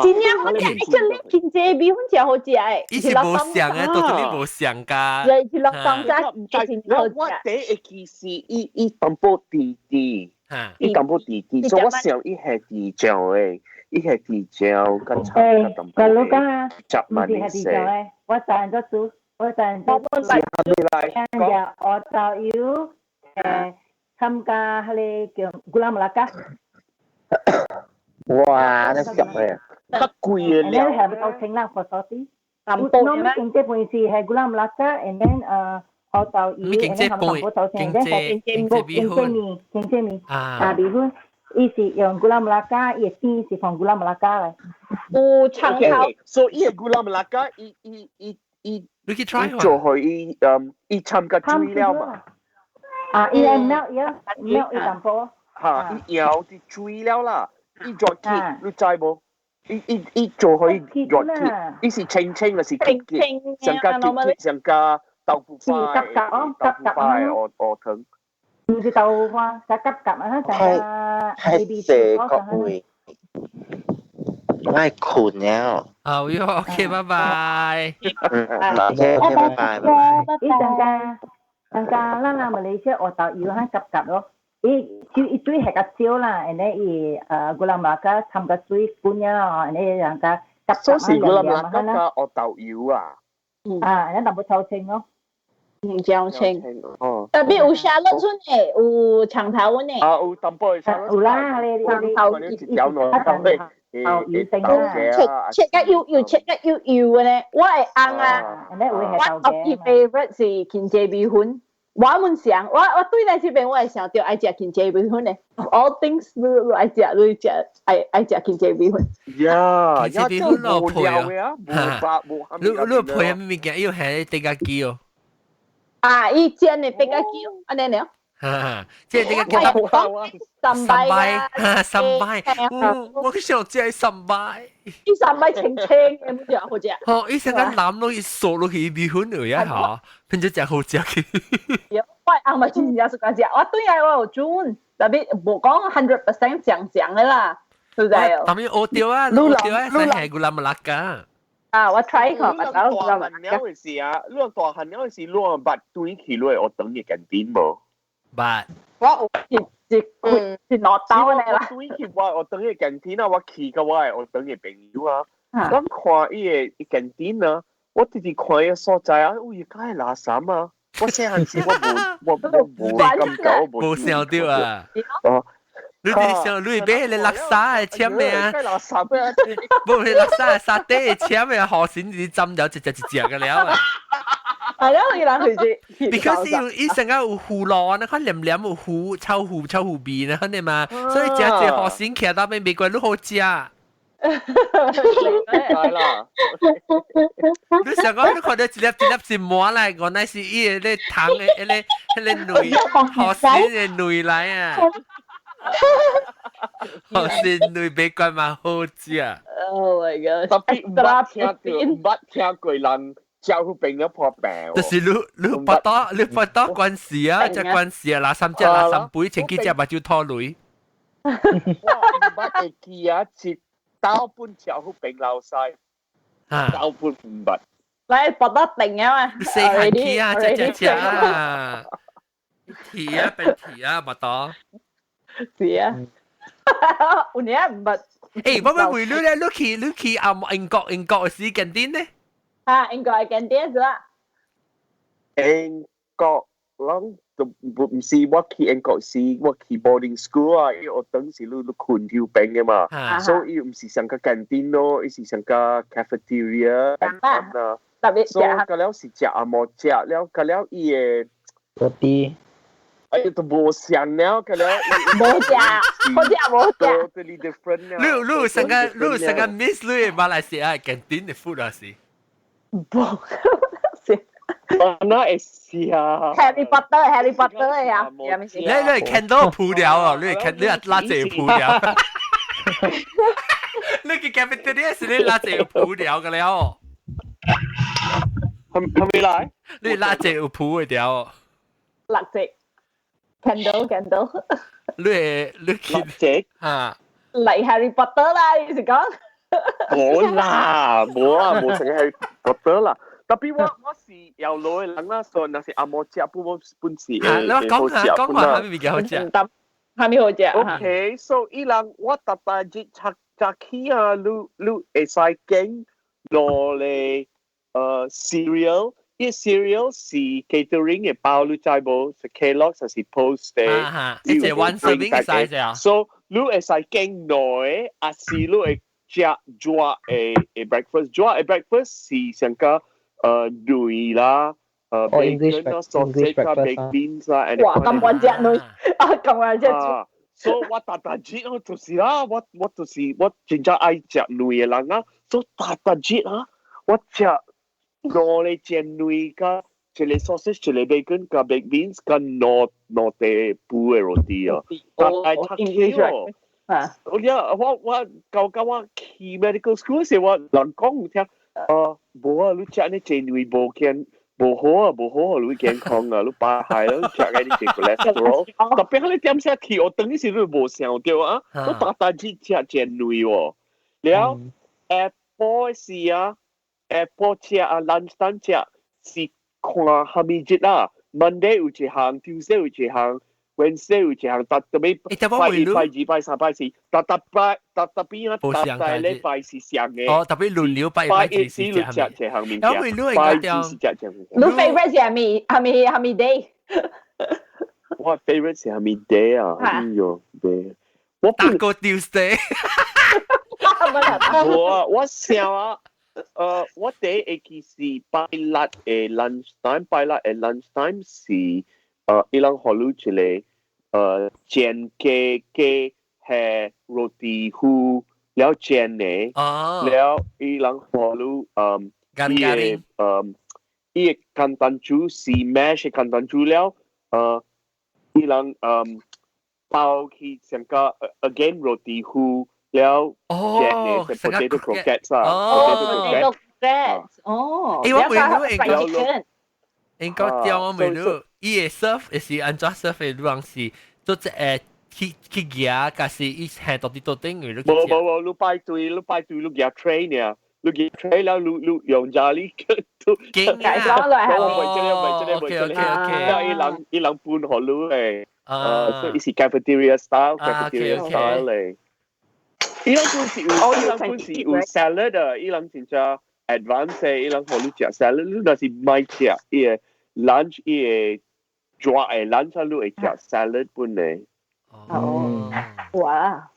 Speaker 3: 真正好食，actually 真濟米粉真好食的。
Speaker 1: 伊是無相的，到底無相㗎。
Speaker 3: 對，是落當家真好食。
Speaker 2: 我第一會記是伊伊淡薄甜甜，伊淡薄甜甜，所以我想伊係甜醬的，伊係甜醬佮炒佮淡薄。
Speaker 5: 欸，老公啊，
Speaker 2: 食
Speaker 5: 唔是係甜醬的，我賺咗煮，我賺咗煮。
Speaker 2: 是蝦米來？
Speaker 5: 講。烏豆油，參加彼个叫 gula melaka。
Speaker 6: 哇，那食嘅，
Speaker 2: 較貴的
Speaker 5: 了。係夠清啦，佛手啲。
Speaker 3: 淡薄
Speaker 5: 咩？經濟本是係 gula melaka，and then 學豆油，
Speaker 1: 經濟飯，經濟經濟米粉，
Speaker 5: 經濟麵啊米粉，伊是用 gula melaka，伊的甜是放 gula melaka 來。
Speaker 3: 有長頭，
Speaker 2: 所以伊個 gula melaka，伊伊伊伊，
Speaker 1: 你去 try
Speaker 2: 做予伊伊摻個水了嘛？
Speaker 5: 啊，伊會 melt 伊 melt 伊淡薄。
Speaker 2: 嚇，伊搖啲水了啦，伊熱氣，你知無？伊伊伊做予熱氣，伊是清清，還是結結？上加結結，上加豆腐花，豆腐花的芋糖。
Speaker 5: 毋是豆腐花，就夾夾啊，就
Speaker 6: 係係各位，我係困了。
Speaker 1: 啊，喲，OK，拜拜。
Speaker 6: 嗯，OK OK，拜拜拜拜。
Speaker 5: 伊上加上加，咱人馬來西亞芋豆油較夾夾咯。伊就一堆係較少啦，然後伊 gula melaka 摻個水滾啊，然後人家夾
Speaker 2: 夾啊，gula melaka 加芋豆油啊。
Speaker 5: 啊，然後淡薄抽清咯。
Speaker 3: 嗯，椒青。
Speaker 2: 哦。
Speaker 3: 特別有沙律出呢，有長頭呢。
Speaker 2: 啊，有淡薄沙律。
Speaker 5: 有啦，你
Speaker 3: 長頭
Speaker 2: 一條兩條
Speaker 5: 哦，油性啊，
Speaker 3: 切切甲幼幼，切甲幼幼的呢。我的翁啊，我特別 favorite 是芹菜米粉。我們想，我我對來這邊我會想到愛食芹菜米粉的。All things 你愛食，你食愛愛食芹菜米粉。
Speaker 2: 呀，
Speaker 1: 芹菜米粉咯配
Speaker 2: 啊，
Speaker 1: 你你配啥物物件？又係地咖雞哦。
Speaker 3: 啊，伊煎的地咖雞，按呢爾。
Speaker 1: 哈，這個叫
Speaker 3: 三擺，
Speaker 1: 三擺，我想食三擺。
Speaker 3: 伊三擺清清的，毋好食。
Speaker 1: 哦，伊成個攬落去，嗦落去米粉而已嚇，變做食好食去。
Speaker 3: 我翁嘛真正喜歡食，我對來我有煮，特別無講 100% 像像的啦，是不是？
Speaker 1: 特別學著啊，學著啊，使係 gula melaka。
Speaker 3: 啊，我 try 看，
Speaker 2: 你大漢了的時啊，你大漢了的時，你捌轉去你會學堂的 canteen 無？
Speaker 1: 捌。
Speaker 3: 我有一一一兩兜呢啦。
Speaker 2: 我轉去我學堂的 canteen 啊，我去佮我的學堂的朋友啊，我看伊的 canteen 啊，我直直看伊個所在啊，有伊介垃圾啊！我細漢時我無我我無感覺，
Speaker 1: 無想著啊。
Speaker 2: 哦。
Speaker 1: 你哋想你買迄個垃圾的簽的啊？
Speaker 2: 垃圾啊！
Speaker 1: 無係垃圾的沙爹的簽的，河鱔你浸咗一隻一隻個了啊！
Speaker 3: 係咯，伊人就是。
Speaker 1: Because 伊伊成個有糊囉，那看黏黏有糊，臭糊臭糊味呢，肯定嘛。所以食隻河鱔徛到邊袂怪你好食。
Speaker 2: 係啦。
Speaker 1: 你想講你看到一粒一粒是膜來，原來是伊個咧糖的，彼個彼個類河鱔的類來啊。河鱔類袂怪嘛好食。
Speaker 3: Oh my god！
Speaker 2: 特別毋捌聽過，毋捌聽過人招呼病了破病。
Speaker 1: 就是你你巴多你巴多關事啊，這關事啊，拿三隻拿三杯，前幾隻目睭拖淚。
Speaker 2: 我毋捌會記啊，是倒本招呼病老細，倒本毋捌。
Speaker 3: 來巴多定啊嘛。
Speaker 1: 細漢去啊，隻隻隻啊，提啊變提啊，巴多。
Speaker 3: 是啊，有影毋捌。
Speaker 1: 欸，我欲問你咧，你去你去啊英國英國時 canteen 呢？
Speaker 3: 啊，英國的 canteen 是吧？
Speaker 2: 英國攏就毋是我去英國時，我去 boarding school 啊，伊學堂是你你睏佇邊的嘛，所以伊毋是上個 canteen 咯，伊是上個 cafeteria
Speaker 3: 啊。特別
Speaker 2: 所以個了是食啊無食了，個了伊的
Speaker 4: 嗰啲。
Speaker 2: 哎呀，都無相了，個了
Speaker 3: 無食，好食無食。
Speaker 2: Totally different 了。
Speaker 1: 你你上個你上個 miss 你馬來西亞 canteen 的 food 啊是？
Speaker 3: 無，是。
Speaker 2: 我哪會是啊
Speaker 3: ？Harry Potter，Harry Potter 的啊，
Speaker 1: 你你看到鋪料哦，你看你拉這鋪料。你去 cafeteria 是你拉這鋪料個了。
Speaker 2: 係係咪來？
Speaker 1: 你拉這有鋪的料。
Speaker 3: 辣隻。Candle candle，
Speaker 1: 你你
Speaker 2: 去隻
Speaker 1: 啊？
Speaker 3: 嚟 Harry Potter 啦，你是講？
Speaker 2: 冇啦，冇啊，冇成 Harry Potter 啦。特別我我是由老的人啦，所以若是阿無食，不我本是
Speaker 1: 你講下講下，啥物物件好食？
Speaker 3: 啥物好食
Speaker 2: ？OK，so 伊人我逐逐日早早起啊，你你會使揀兩個cereal。伊 cereal 是 catering 的包，你知無？是 Kellogg's 還是 Post 的？
Speaker 1: 你這 one serving size 啊？
Speaker 2: So 你會使揀兩個，還是你會食熱的的 breakfast？熱的 breakfast 是上個蛋啦，
Speaker 4: 哦，English
Speaker 2: bacon 啦，sausage 啦，baked beans 啦。
Speaker 3: 哇，咁穩隻女啊，咁穩隻。
Speaker 2: 啊，所以我逐逐日我就是啦，我就是我真正愛食卵的人啊，所以逐逐日啊，我食兩個煎卵佮一個 sausage，一個 bacon 佮 baked beans 佮兩塊布的 roti 啊，逐日讀起哦。
Speaker 3: 啊！
Speaker 2: 我我我到我去 medical school 時，我人講有聽，啊，無啊，你食呢煎卵無健，無好啊，無好啊，你健康啊，你百害啦，你食個你這 cholesterol，特別你點寫去，我當時你無想到啊，我逐逐日食煎卵喎，了下晡時啊，下晡食啊，lunch time 食是看蝦米日啦，Monday 有一項，Tuesday 有一項，Wednesday 有一項，逐特別拜一、拜二、拜三、拜四，逐逐拜逐特別啊，逐逐禮拜是上嘅。
Speaker 1: 哦，特別輪流拜一
Speaker 2: 拜
Speaker 1: 一是
Speaker 2: 食一食一項物件，拜二是食一項物件。
Speaker 3: 你 favorite 是蝦米？蝦米蝦米 day？
Speaker 2: 我 favorite 是蝦米 day 啊？哎喲，day。我
Speaker 1: 打過 Tuesday。
Speaker 2: 我想啊，我第一會記是拜六的 lunch time，拜六的 lunch time 是伊人予你一個煎雞雞係 roti 糊了煎的，了伊人予你伊個伊個簡單煮是 mash 簡單煮了，伊人包去成個 again roti 糊了煎的，是 potato croquettes 啊，potato
Speaker 3: croquettes，哦，
Speaker 1: 欸，我問你應該應該點我問你，伊個 serve 是按怎 serve 的？你講是做這去夾，還是伊係到底到頂嘅？
Speaker 2: 無無無，你排隊，你排隊，你夾 tray 呢？你夾 tray 了，你用家裡都
Speaker 3: 解裝來
Speaker 2: 係咪？唔係這個，唔係這個，唔係這個，了伊人搬予你的，所以是 cafeteria style，cafeteria style 咧。伊人本是有，伊人本是有 salad 的，伊人真正 advance 的，伊人予你食 salad，你若是莫食伊個 lunch，伊個抓的 lunch，你會食 salad 本的。
Speaker 3: 哦，哇！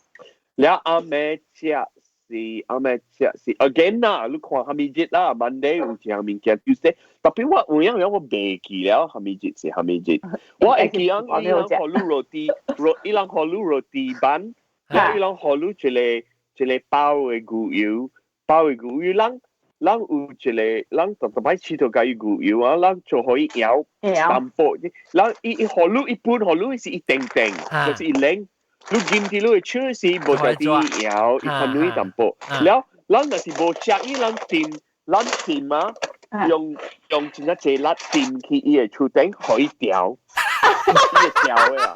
Speaker 2: 了暗暝食是暗暝食是 again 啦，你看蝦米日啦，Monday 有一項物件，Tuesday，特別我有影了我袂記了蝦米日是蝦米日，我會記講伊人予你 roti，伊人予你 roti bun，了伊人予你一個一個包的牛油，包的牛油，咱有一個，咱逐逐擺試到共伊牛油啊，咱就予伊搖淡薄，咱伊予你一般予你是一定定，就是一冷。你撳佇你的手時無就佇搖，伊較軟淡薄。了，咱若是無食伊，咱掂，咱掂啊，用真正濟力掂去伊的手頂，予伊調，伊會調的啊。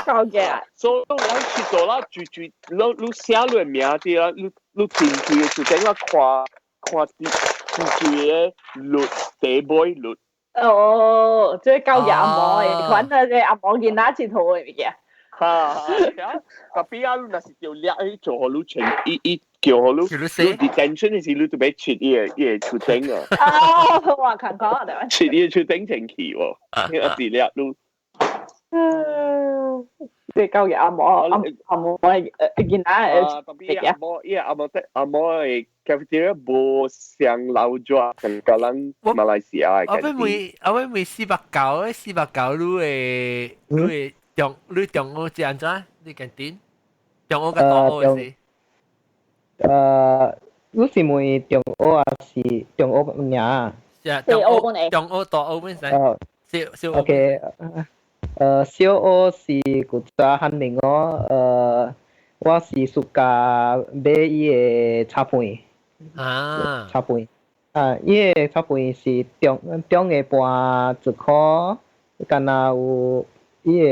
Speaker 3: 夠嘅。
Speaker 2: 所以咱去做啦，住住，你寫你的名字啦，你掂去的手頂啦，看看佇住住的律地尾律。
Speaker 3: 哦，這夠嘅阿嬤的，款啊，這阿嬤囡仔佚佗的物件。
Speaker 2: 哈，特別啊，你若是著掠去做予你穿，伊伊叫予你，你 detention 的時，你就欲切伊個手頂啊。
Speaker 3: 哦，哇，看看對。
Speaker 2: 切伊個手頂清氣喎，一時掠你。
Speaker 3: 嗯，這夠嘅阿嬤，阿阿嬤囡仔
Speaker 2: 啊，特別阿嬤，伊個阿嬤的阿嬤的 cafeteria 無上老熱，像個咱馬來西亞的。
Speaker 1: 我欲問，我欲問490，490你的中你中午是按怎？你 canteen？中午佮大學是？
Speaker 4: 你是問中午還是中午爾？
Speaker 1: 是啊，中午中午大學本身。小小
Speaker 4: OK，小學是古早漢明哦，我是 suka 買伊个炒飯。炒飯。啊，伊个炒飯是中中的盤一箍，敢若有伊个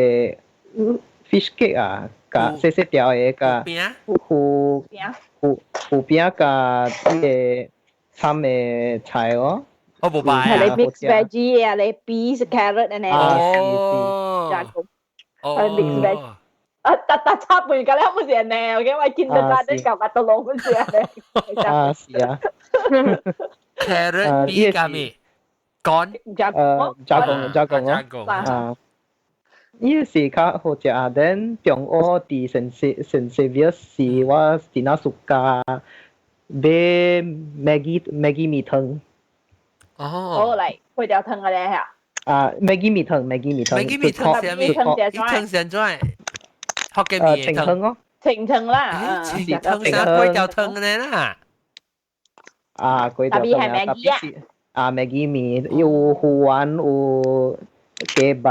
Speaker 4: fish cake 啊，佮細細條的佮魚魚魚餅佮伊個摻的菜哦。
Speaker 1: 我無擺啊。
Speaker 3: 係你 mix veggie 啊，你 peas carrot 安呢。
Speaker 1: 哦。
Speaker 3: 加工。係 mix veg。啊，特特炒飯㗎咧，不是安呢，我我見到家啲舊物都攞不是安呢。
Speaker 4: 啊，是啊。
Speaker 1: carrot 皮加咩？乾。
Speaker 4: 加工加工哦。啊。伊是較好食啊！then 中午佇聖聖維是我真正 suka 買 Maggi 麵湯。
Speaker 1: 哦，
Speaker 3: 哦，嚟粿條湯嘅咧嚇。
Speaker 4: 啊，Maggi 麵湯，Maggi 麵湯。
Speaker 1: Maggi 麵湯是咩？
Speaker 3: 湯
Speaker 1: 伊湯是按怎？福建麵
Speaker 4: 清湯哦。
Speaker 3: 清湯啦。
Speaker 1: 清湯啥粿條湯嘅啦？
Speaker 4: 啊，粿條湯啊，特別是啊，Maggi 麵有魚丸，有雞肉，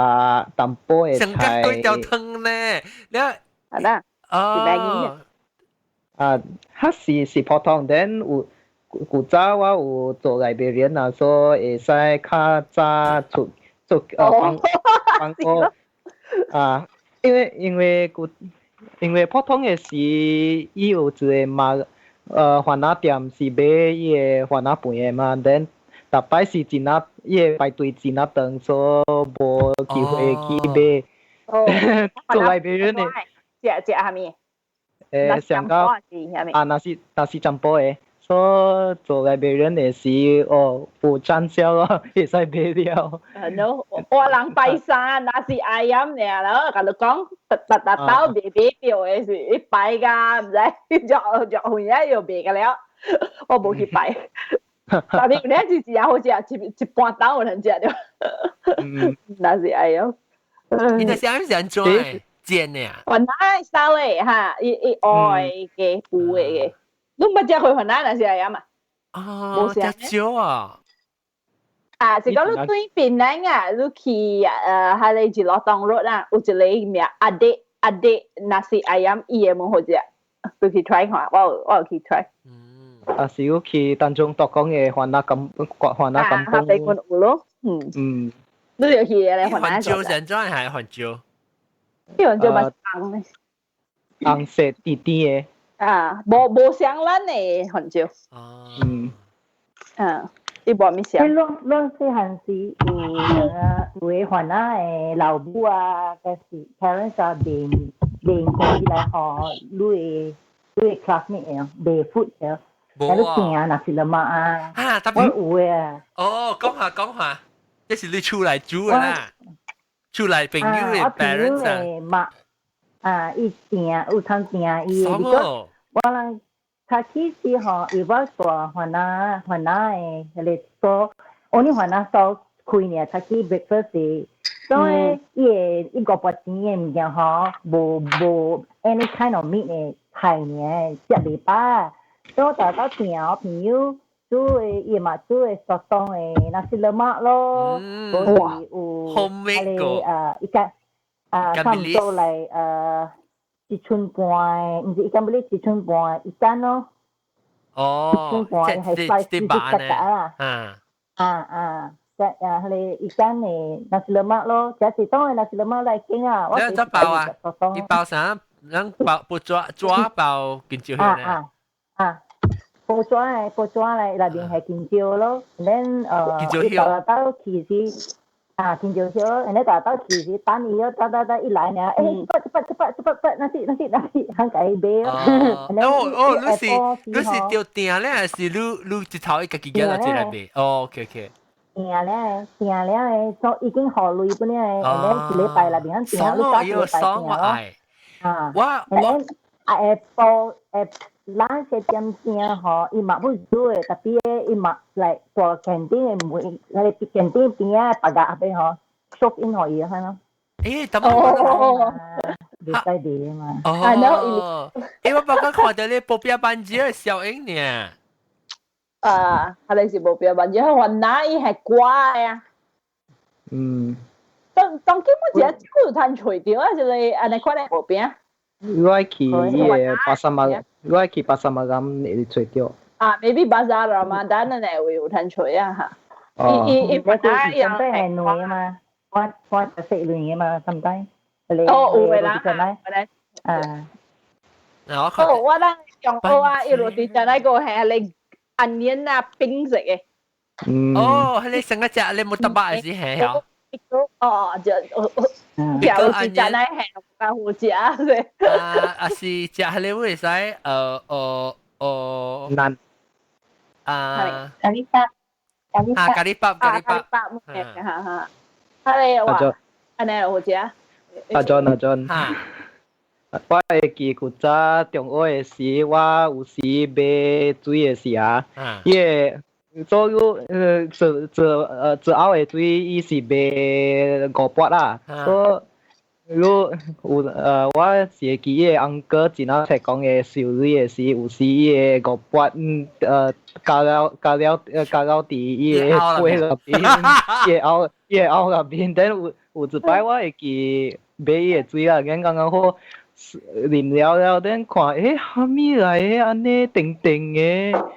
Speaker 4: 淡薄的菜。
Speaker 1: 成個粿條湯咧，你
Speaker 3: 係啦。
Speaker 1: 哦。
Speaker 4: 啊，較是是普通，then 有古早我有做 librarian 啊，所以會使較早出做放放個啊，因為普通的時，伊有一個嘛，番仔店是買伊個番仔飯的嘛，then 逐擺是真啊，伊個排隊真啊長，所以無機會去買。
Speaker 3: 哦，
Speaker 4: 做 librarian 的。
Speaker 3: 食食啥物？
Speaker 4: 上到啊，nasi campur 的，所以做 librarian 的時，哦，有暢銷咯，會使買了。
Speaker 3: No，我人拜山 nasi ayam 爾咯，共你講，逐逐逐兜賣買票的是一拜㗎，毋知著著遠啊又賣個了，我無去拜。但係你是真好食，一一半兜有通食著。Nasi ayam。
Speaker 1: 你 nasi ayam 是按怎的？煎的啊？
Speaker 3: 雲南燒的哈，伊伊愛嘅糊的嘅。你毋捌食過雲南 nasi ayam 啊？
Speaker 1: 哦，食少啊！
Speaker 3: 啊，是講你對檳城啊，你去彼个一路當 road 啊，有一個名 Adik Adik nasi ayam，伊的無好食，你去 try 看，我有去 try。
Speaker 1: 嗯。
Speaker 4: 啊，是有去當中獨講的番仔甘，番仔甘
Speaker 3: 榜。啊，有咯，嗯。你就去咧番仔。
Speaker 1: 番椒是按怎係番椒？
Speaker 3: 呢番椒嘛是紅的。
Speaker 4: 紅色甜甜的。
Speaker 3: 啊，無像咱的番椒。
Speaker 1: 哦。
Speaker 3: 啊，伊無物像。
Speaker 5: 你攏攏細漢時有啊，有的番仔的老母啊，還是 parents 啊，賣賣過起來吼，你的 classmate 的賣 food 的，
Speaker 1: 無
Speaker 5: 啊。你訂 nasi lemak 啊？
Speaker 1: 啊，特別
Speaker 5: 我有的啊。
Speaker 1: 哦，講下講下，這是你厝內煮的啦，厝內朋友的 parents 啊。
Speaker 5: 啊，啊，伊訂有通訂伊的，我人較起時吼，伊我大番仔番仔的彼個所，我呢番仔所開爾，早起 breakfast 時，所以伊會伊五百錢的物件吼，無 any kind of meat 的菜爾，食袂飽。所以我逐到訂我朋友煮的，伊嘛煮的 sotong 的 nasi lemak 咯，無是有
Speaker 1: 彼
Speaker 5: 個伊個啊差毋多來一寸半，毋是伊敢欲一寸半，一間咯。
Speaker 1: 哦，
Speaker 5: 一寸半係細細細個啦。
Speaker 1: 啊
Speaker 5: 啊啊，即啊，彼個一間的 nasi lemak 咯，這是當的 nasi lemak 來傾啊。
Speaker 1: 你怎包啊？你包啥？咱包不抓抓包緊椒
Speaker 5: 啊啊啊！報紙的報紙來內面係青椒咯，然伊豆豆其實啊青椒葉，然後豆豆其實等伊等等等一來呢，欸，一筆一筆一筆一筆，nasi nasi nasi，通共伊買
Speaker 1: 咯。哦哦，你是著訂咧，還是你一頭伊家己寄來這來買？哦，OK OK。
Speaker 5: 訂咧，訂咧的，所已經予鐳本咧，然後一禮拜內面訂，你早一禮拜訂咯。啊，
Speaker 1: 我
Speaker 5: 我啊下晡下咱說點訂吼，伊嘛要煮的，特別伊嘛來大 canteen 的門，彼個 canteen 邊仔別個後邊吼，shop in 予伊看咯。
Speaker 1: 欸，等我。
Speaker 5: 袂使賣嘛。
Speaker 1: 哦，欸，我剛剛看到你薄餅班子的效應呢。
Speaker 3: 啊，彼個是薄餅班子，雲南伊係瓜呀。當當基本一個有通揣著啊，就是按呢款的薄餅。
Speaker 4: 我去伊個 pasar malam，我去 pasar malam 會揣著。
Speaker 3: 啊，maybe Bazaar Ramadan 呢會有通揣啊哈。
Speaker 4: 哦。
Speaker 3: 伊伊
Speaker 5: 我是上擺係卵嘛，我就食卵嘛，差唔多。
Speaker 3: 哦，有的啦，
Speaker 5: 啊。
Speaker 3: 哦，我咱上學啊，一路佇那個係你 onion 啊冰食的。
Speaker 1: 哦，彼個上個食你 murtabak 是係哦。
Speaker 3: 哦，就有時真係係較好食
Speaker 1: 啊，啊是食彼個會使
Speaker 4: 難
Speaker 1: 啊，
Speaker 5: 咖喱包，咖喱
Speaker 1: 啊咖喱包，咖喱包，
Speaker 3: 哈哈，彼個話，按呢好食。
Speaker 4: 阿 John 阿 John，我會記古早中學的時，我有時買水的時啊，伊個所以做做做拗的水，伊是賣5百啦。所以你有我是會記得 uncle 真仔冊講的收錢的時，有時伊的五百加了加了加了佇伊的杯內邊，伊的喉內邊，等有一擺我會記買伊的水啦，咁剛剛好啉了了，等看啥物來的按呢甜甜的。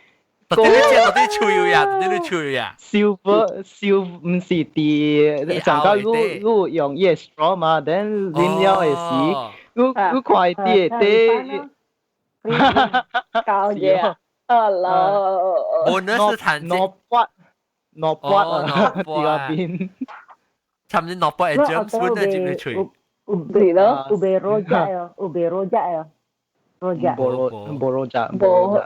Speaker 1: 到底你食到底喙有呀？到底你喙呀？
Speaker 4: Silver silver 毋是佇上個你用伊的 straw 嘛，等啉了的時，你看伊佇底，
Speaker 3: 搞嘢啊！咯，
Speaker 1: 我那是談
Speaker 4: 2百2百啊，佇那邊，
Speaker 1: 差唔多2百的 germs 本來入去喙。
Speaker 5: 有咯，有賣 rojak 哦，有賣 rojak 哦，rojak。
Speaker 4: 無 rojak，
Speaker 3: 無。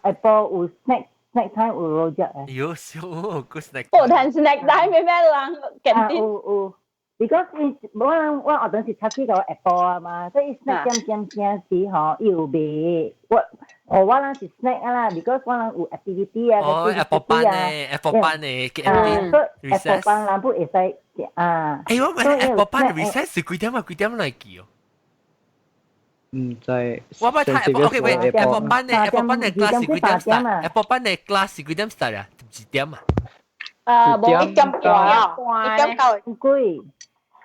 Speaker 5: Apple 有 snack time 有 rojak 誒。
Speaker 1: 有少個 snack。
Speaker 3: 無談 snack time 咩咩人見
Speaker 5: 啲。有有，because 伊我我學陣時出去個 Apple 啊嘛，所以 snack 點點點時吼，伊有賣我哦我人是 snack 啦，because 我人有 activity 啊，
Speaker 1: 哦 Apple 班呢，Apple 班呢，
Speaker 5: 啊，所以 Apple 班人不會使啊。
Speaker 1: 我問 Apple 班 recess 是幾點啊？幾點來記哦？
Speaker 4: 毋知。
Speaker 1: 我捌睇 OK 喂，Apple 班的 Apple 班的 class 是幾點 start？Apple 班的 class 是幾點 start 啊？1點啊？
Speaker 3: 啊，無
Speaker 7: 1點半啊，1點九
Speaker 5: 幾。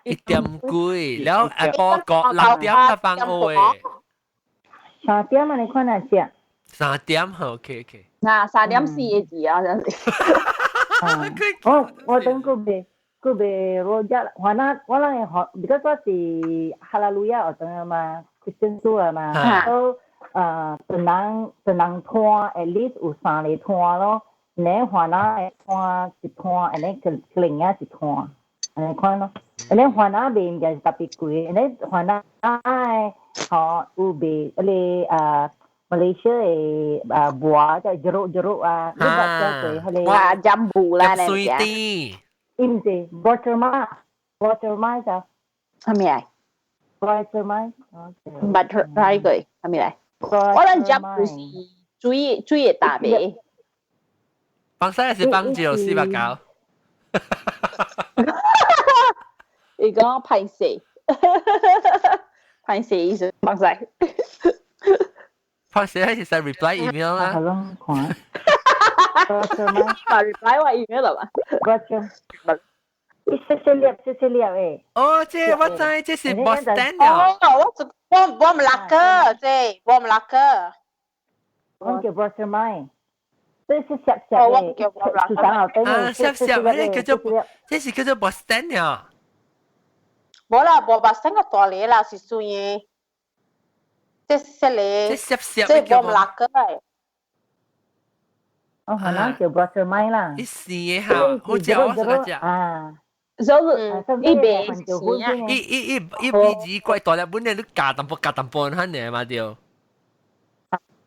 Speaker 1: 1點幾，然後 Apple 個6點才放學的。
Speaker 5: 3點啊？你看哪只？
Speaker 1: 3點，好 OK OK。
Speaker 3: 嗱，3點4個字啊，真是。
Speaker 5: 我等個未。個賣 rojak，我那我那學，because 我是哈拉路亞學堂啊嘛，Christian school 啊嘛，所以唐人唐人攤 at least 有三個攤咯，你番仔的攤一攤，and then 個另外一攤，按呢款咯。and then 番仔賣物件是特別貴，and then 番仔的吼有賣彼個馬來西亞的糜叫 jeruk jeruk 啊，你捌食過彼個
Speaker 3: 啊 jambu 啦，
Speaker 1: 那水甜。
Speaker 5: 伊毋是 watermelon，watermelon 就
Speaker 3: 啥物來
Speaker 5: ？watermelon。
Speaker 3: butter 哪個？啥物來？我諗 jambu 是水水的大味。
Speaker 1: 放西還是放酒489？
Speaker 3: 伊講歹勢，歹勢意思放西。
Speaker 1: 放西還是使 reply email 啦？
Speaker 5: 好攏看。
Speaker 3: 把 reply 我 email 了吧？
Speaker 5: 伊細細粒細細粒的。
Speaker 1: 哦，這我知，這是 bus stand 哦。
Speaker 7: 我我毋辣個，這我毋辣個。
Speaker 5: 我叫 bus stand。這是細細的，
Speaker 1: 啊，細細，那個叫做，這是叫做 bus stand 呀。
Speaker 7: 無啦，無 bus stand 個大粒啦，是水的。這細粒。
Speaker 1: 這細細。
Speaker 7: 這我毋辣個的。
Speaker 5: 哦，可能叫 bus stand 啦。
Speaker 1: 一時的哈，好食我是食。
Speaker 5: 啊。
Speaker 3: 所以一邊是
Speaker 1: 一一一一比二怪大粒本來你加淡薄加淡薄，肯定嘛對。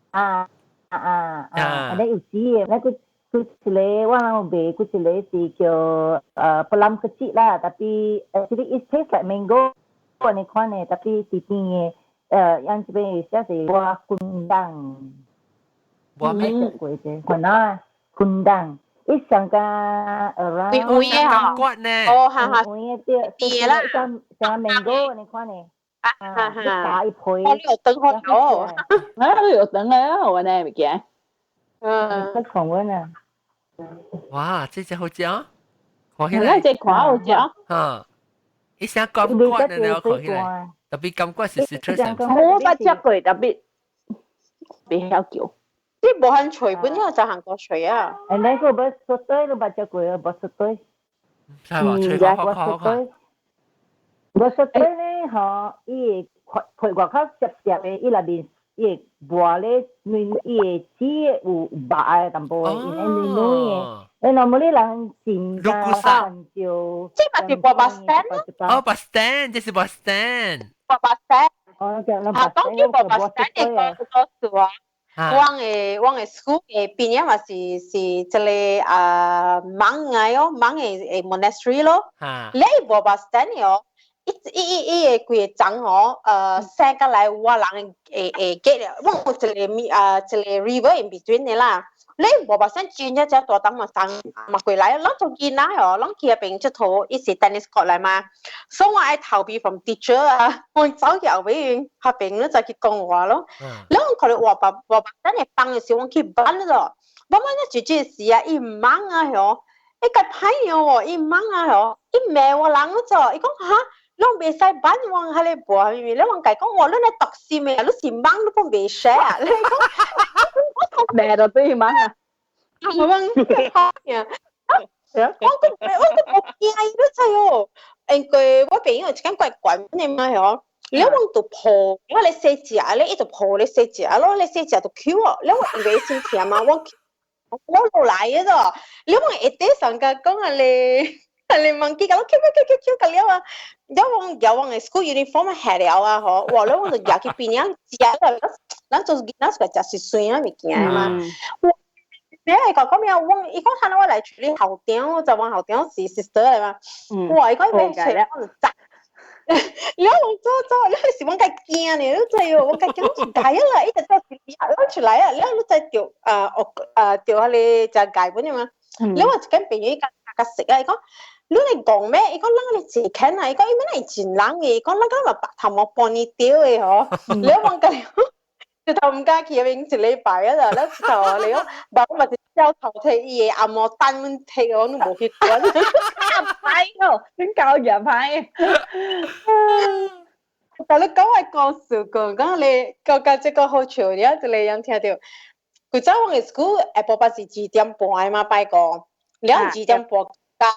Speaker 5: 啊啊啊！啊，你有紙的，那個佢一個我人有賣，佢一個是叫pelam kecil 啦，tapi actually it tastes like mango 按呢款的，tapi 是甜的，咱這邊寫是buah kundang。
Speaker 1: 我
Speaker 5: 咩食過者？可能 kundang，伊上加 around。
Speaker 7: 有的
Speaker 1: 感覺呢？
Speaker 7: 哦，哈哈，
Speaker 5: 有的對，
Speaker 7: 甜啦，
Speaker 5: 像像 mango 按呢款的。
Speaker 7: 啊哈哈，
Speaker 5: 打一批。
Speaker 7: 我有燈好哦。
Speaker 3: 啊，你有燈啊，我呢物件。
Speaker 7: 嗯。
Speaker 5: 得看阮啊。
Speaker 1: 哇，這隻好食，看起來。
Speaker 3: 這看好食。
Speaker 1: 哈，伊聲感覺呢，我看起來，特別感覺是 citrus。
Speaker 3: 我捌食過，特別袂曉叫。
Speaker 7: 這無很脆，本來就韓國脆啊。
Speaker 5: 誒，那個無說對，你捌食過啊？無說對。
Speaker 1: 係嘛？脆好好好好。
Speaker 5: 無說對呢，吼，伊會皮外口澀澀的，伊內面伊會磨咧，軟，伊會煮有肉的淡薄，伊會軟軟的。誒，那麼你人真加番椒。
Speaker 7: 這嘛是 buah stand
Speaker 1: 哦，bus stand，這是 bus stand。
Speaker 7: buah stand。
Speaker 5: 哦，叫
Speaker 7: 啊，講起 buah stand 的個故事啊。阮的 school 的邊仔嘛是是一個啊 monk 的哦，monk 的 monastery 咯。你 buah stand 哦，伊伊伊伊個規個層哦，生過來我人會會 get 了，阮有一個一個 river in between 的啦。你無把聲轉一隻大膽嘛生嘛過來，咱做囡仔哦，咱去嗰邊𨑨迌，伊是 tennis court 來嘛，所以我愛逃避 from teacher 啊，我走去後尾嗰邊咧就去講話咯。你我看到我爸我爸等你放嘅時候，我去班咯，慢慢咧姐姐時啊，伊唔忙啊嗬，伊個朋友哦，伊忙啊嗬，伊罵我人咗，伊講哈。攏袂使班往喺你播，你往家講我，你嚟讀書咩？你是忙你都袂寫啊！你講
Speaker 3: 罵到對忙啊！
Speaker 7: 我講呀，我都冇驚伊都知哦。因為我朋友一間怪怪的嘛嗬，你往度抱，我咧洗食咧，伊就抱你洗食咯，你洗食就 Q 哦。你我因為先聽嘛，我落來嘅啫。你往下底上甲講啊咧。你忘記個，我 Q Q Q Q 個了啊！有往的 school uniform 下了啊，嗬！哇，你往就舉去邊樣食啦，咱做囡仔是食碎碎啊物件嘛。我你係講講咩？我伊講睇我來處理校長，就往校長是 sister 嚟嘛。哇！伊講伊欲揣，我就砸。你講做做，你是我較驚呢？你知哦，我較驚是解啦，伊就做攞出來啊！你你再掉啊，學啊掉下你就解本嘛。你話一間朋友伊較較識啊，伊講。你嚟講咩？伊講咱嚟自看啊！伊講伊本來真人嘅，伊講咱個嘛白頭毛幫你丟嘅嗬。你講緊，直頭毋敢去嗰邊一禮拜啊！就你直頭你講，無嘛是小頭提伊的按摩單提我都無去管。
Speaker 3: 歹哦，你教人歹。
Speaker 7: 但你講話故事講，講你覺覺這個好笑，你一個人聽到。古早我的 school 下晡捌是2點半嘛，拜個，了2點半。加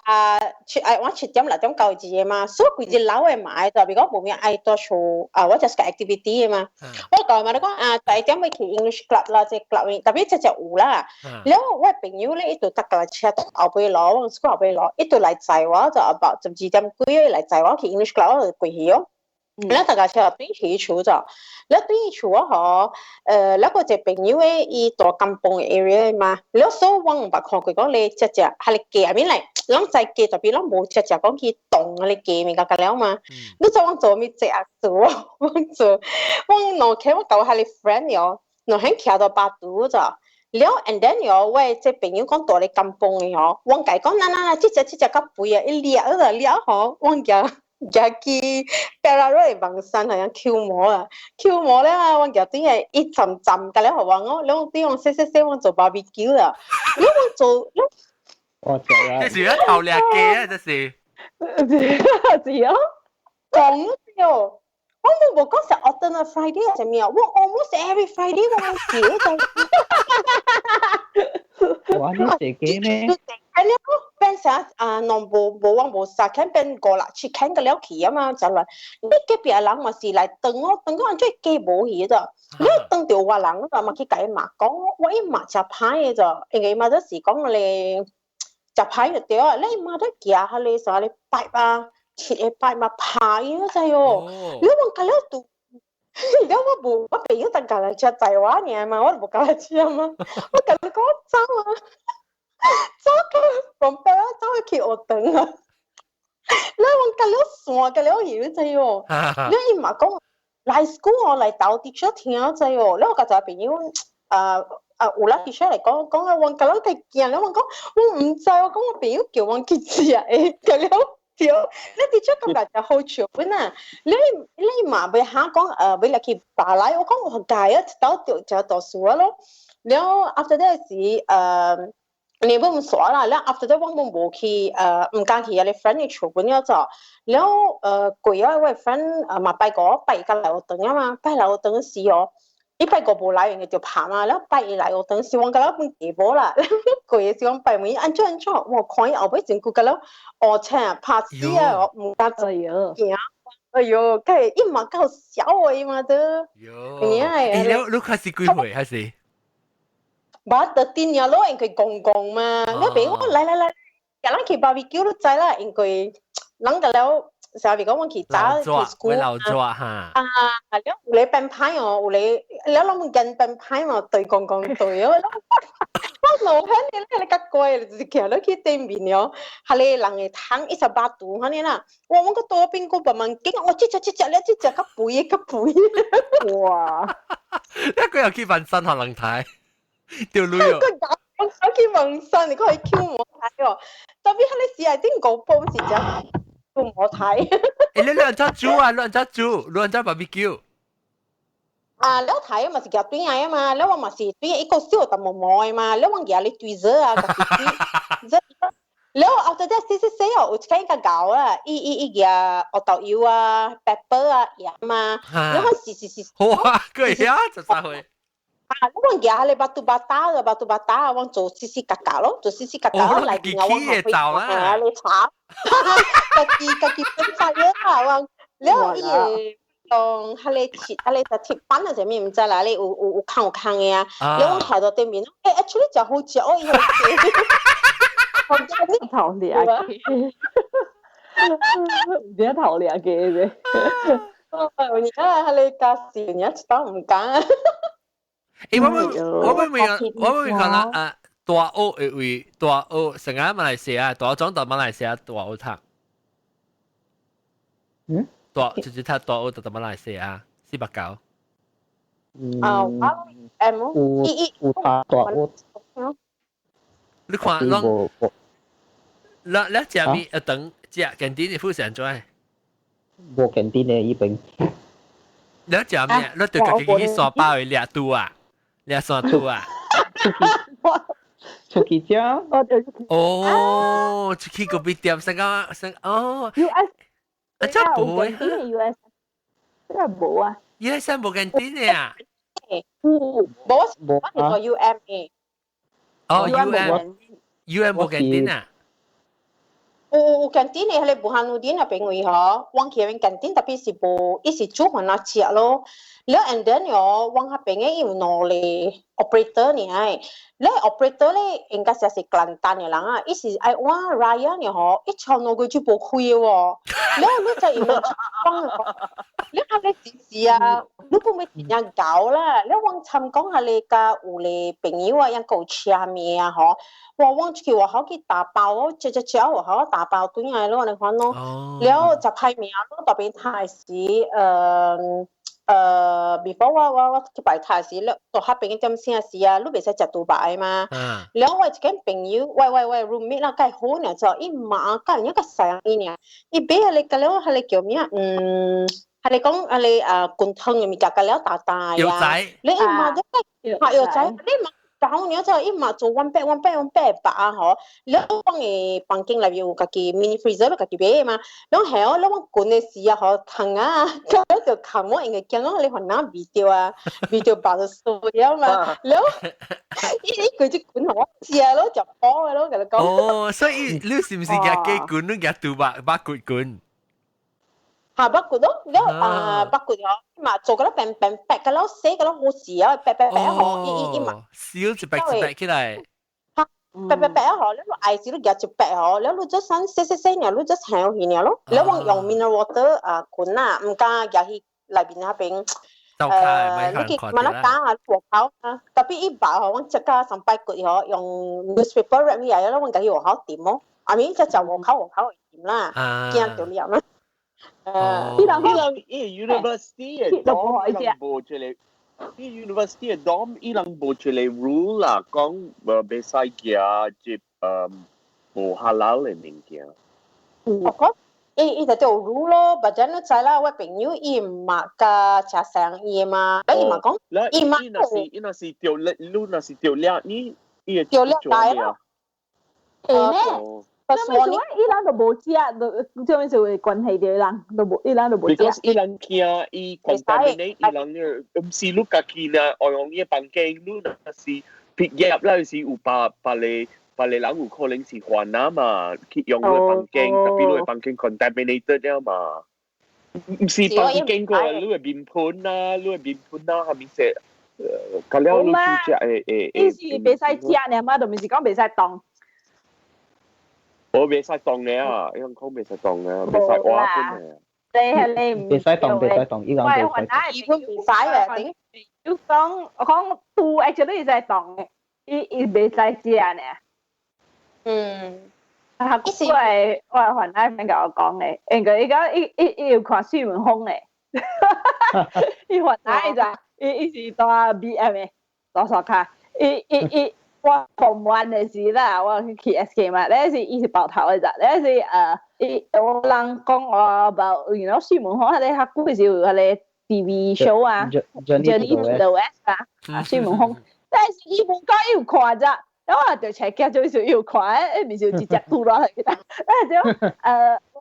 Speaker 7: 七哎，我7點6點九字的嘛，所以規日老的嘛，就比如講無咩愛多數啊，我就是個 activity 的嘛。我講嘛，你講啊，第一點會去 English club 啦，這 club 特別這隻有啦。了我朋友咧，伊就搭架車到後尾攞，我 school 後尾攞，伊就來載我，就 about 12點幾來載我去 English club，我就過去哦。了搭架車對去厝就，了對厝我嗬，了個一個朋友咧，伊住甘榜 area 嘛，了所以我毋捌看過講你只只係你隔面嚟，攏在隔特別攏無只只講去動啊，你隔面個個了嘛。你做我做咩只啊做？我做我兩天我交下你 friend 喲，兩天徛到巴肚咋。了，and then 喲，我這朋友講住咧甘榜的嗬，我共伊講，嗱嗱嗱，這隻這隻較肥啊，一掠嗰個掠嗬，我舉舉去白拉瑞網山好像 Q 毛啊，Q 毛咧啊，我舉對係一層層個了，互我哦，兩對我洗洗洗，我做 barbecue 啦，你我做，
Speaker 4: 我知啊，
Speaker 1: 這是一頭掠雞啊，這是，
Speaker 3: 是啊，
Speaker 7: 講哦。我冇無講是 alternate Friday 係咩啊？我 almost every Friday 我記得。
Speaker 4: 哇！你自己咩？
Speaker 7: 係了，變成啊，儂無無往無三間變五六七間個了去啊嘛，就來。你隔壁人嘛是來等我，等我按怎計無去咋？你等著我人，我嘛去共伊罵講，我伊罵誠歹的咋，因為嘛就是講咧，誠歹就對啊，你媽都行下咧啥咧擺啊。切個擺嘛拍伊個知哦，你問佢了拄，了我無我朋友等架來車載我爾嘛，我就無共來車嘛，我共你講走啊，走去旁邊走去學堂啊，你問佢了散佢了去，你知哦，你伊嘛講來 school 哦來鬥 teacher 聽知哦，你我共一個朋友啊。啊，有啦，teacher 來講講啊，我共了較驚，了我講我毋知，我講我朋友叫我去食的，佢了。對，你的確感覺就好笑本啊！你嘛袂哈講欲來去巴來，我講我解啊，一道就就讀書咯。了 after that 是你本煞啦，了 after that 我們無去毋敢去啊，你 friend 的厝本了就，了過啊，我 friend 嘛拜五拜一來學堂啊嘛，拜來學堂時哦。伊拜五無來，伊就拍嘛。了拜一來學堂時，我甲了本記無啦。過的時，我拜問伊按怎按怎，我看伊後尾真久甲了烏青拍死啊！我毋敢
Speaker 3: 哎喲，
Speaker 7: 行。哎喲，佢伊嘛夠小的伊嘛都。
Speaker 1: 喲，欸，你開始幾歲還是？
Speaker 7: 無得電啊咯，因為公公嘛。你比我來來來，叫人去 barbecue 都知啦，因為人個了。成日講我去早去 school
Speaker 1: 老抓哈。
Speaker 7: 啊，了有咧變歹哦，有咧，了攏跟變歹嘛，對公公對哦。我老漢你你較乖，就是徛落去對面哦，彼個人會湯一直巴肚按呢啦。哇，我個多邊個慢慢緊，我這隻這隻咧，這隻較肥的較肥。
Speaker 3: 哇！
Speaker 1: 一個又去翻身學人睇，掉鐳哦。
Speaker 7: 去問神，你可以 Q 我睇哦。特別係你試係啲狗煲是只都唔好睇。
Speaker 1: 欸，你兩隻煮啊，兩隻煮，兩隻 barbecue。
Speaker 7: 啊，你睇嘛是夾對眼啊嘛，你話嘛是對一個燒就毛毛的嘛，你話夾你對熱啊，對熱。你話 after that 洗洗洗哦，有一間較厚啊，伊伊伊夾黑豆油啊、pepper 啊鹽啊，你話洗洗洗。
Speaker 1: 哇，佢呀，13歲。
Speaker 7: 啊，我夾迄個 batu bata 嘅 batu bata，我做細細格格咯，做細細格格，內面啊，我
Speaker 1: 學會
Speaker 7: 啊，你炒，家己家己本發啊，我了伊會當彼個鐵，彼個鐵板啊，啥物毋知啦，你有有有空有空的啊，了我徛到對面，欸，actually 誠好食哦，伊
Speaker 3: 我頭掠嘅，唔知頭掠嘅啫。
Speaker 7: 而家彼個家事，而家一當毋敢。
Speaker 1: 欸，我我我會我會講啦，啊，大學會為大學成個馬來西亞，大學總到馬來西亞大學讀。
Speaker 4: 嗯？
Speaker 1: 大就是讀大學到馬來西亞489。
Speaker 7: 啊，我 M
Speaker 4: 有有讀大學。
Speaker 1: 你看，攏，你你食物一頓食 canteen 的 food 是按怎？
Speaker 4: 無 canteen 的伊邊。
Speaker 1: 你食咩？你對家己去山包的掠豬啊？掠山豬啊？
Speaker 4: 出去食。
Speaker 1: 哦，出去咖啡店成個成哦。
Speaker 3: US
Speaker 1: 啊，這無
Speaker 3: 會 US 這個無啊。
Speaker 1: US 無 canteen 的啊？
Speaker 7: 有，無我是做 UM 的。
Speaker 1: 哦，UM UM 無 canteen 啊？
Speaker 7: 有有 canteen 的，彼個武漢路店那邊位吼，我去那邊 canteen 特別是無，伊是煮番仔食咯。了 and then 哦，我彼邊的伊有兩個 operator 呢，了 operator 咧應該是是簡單的人啊，伊是愛換 Raya 呢吼，一敲兩個就無開喎。了你就因為講，你下咧時時啊，你不會真正搞啦。了我參講下你甲有個朋友啊，樣夠車物啊吼。哇！我出去外口去打包哦，食食食外口打包轉來咯，你看咯。了食歹命咯，特別讀時，before 我我我去擺讀時，了到彼邊點聲時啊，你袂使食豬肉的嘛。了我一間朋友，喂喂喂，roommate 啦，較好呢，就伊媽甲人家較細伊爾，伊買彼個了，彼個叫咩？嗯，彼個講彼個啊滾湯的物件，甲了大大啊。你伊媽就嚇藥仔，你媽。搞了之後，伊嘛做 one bag one bag one bag 白啊吼，了我的房間內面有家己 mini freezer 家己買的嘛，了係哦，了我滾的時啊吼，燙啊，了就焢我，因為驚我你番仔味著啊，味著白就衰了嘛，了伊伊佢就滾予我食咯，食飽的咯，共你講。
Speaker 1: 哦，所以你是毋是夾雞滾，你夾豬肉肉骨滾？
Speaker 7: 嚇肉骨咯，了啊肉骨哦，嘛做個了平平白個了洗個了好食啊，白白白吼，伊伊伊嘛
Speaker 1: 燒一白一白起來。
Speaker 7: 嚇，白白白吼，你愛時你夾一白吼，了你就先洗洗洗爾，你就青去爾咯，了我用 mineral water 啊滾啊，毋敢夾去內面那邊。你去慢慢打啊，外口啊，特別伊肉吼，我食甲三擺骨吼，用 newspaper wrap 起來，了我家己外口掂哦，阿咪只食外口外口會掂啦，驚著了啦。
Speaker 2: 伊人伊人伊 university 的 dorm 伊人無一個，伊 university 的 dorm 伊人無一個 rule 啦，講袂使夾這無 halal 的物件。
Speaker 7: 我講伊伊就有 rule 咯，或者你知啦，我朋友伊毋嘛佮食生意嘛，伊嘛講，伊嘛
Speaker 2: 伊若是伊若是著你若是著掠你，伊會
Speaker 7: 著掠來咯。
Speaker 3: 會呢？啥物事？伊人都無食，都啥物事會關係著人，都無，伊人都無食。
Speaker 2: Because 伊人驚伊 contaminate 伊人，毋是你家己呢，愛用伊房間，你若是畢業啦，是有別別個別個人有可能是患啊嘛，去用你房間，特別你房間 contaminated 了嘛。毋是房間個，你的面盆啊，你的面盆啊，係咪說？甲了你就食會會
Speaker 3: 伊是袂使食爾嘛，就毋是講袂使動。
Speaker 2: 我袂使動的啊，伊人講袂使動的，袂使挖本的。
Speaker 3: 你係你
Speaker 4: 袂使動，袂使動，伊人袂使。
Speaker 7: 伊本袂使嘅，頂。
Speaker 3: 你講我講豬 actually 會使動的，伊伊袂使食爾。啊，我的我的番仔免共我講的，因為伊講伊伊伊有看水門風的，伊番仔就伊伊是蹛 BM 的，大沙跤，伊伊伊。我 form one 的時啦，我去 SK 嘛，咧是伊是包頭的咋，咧是伊我人講我about 水門口彼个較久時有彼个 TV show 啊，Journey to the West 啊，啊水門風，但是伊無講伊有看咋，然後我就 check 咗時伊有看，毋是有一隻拄落去，但就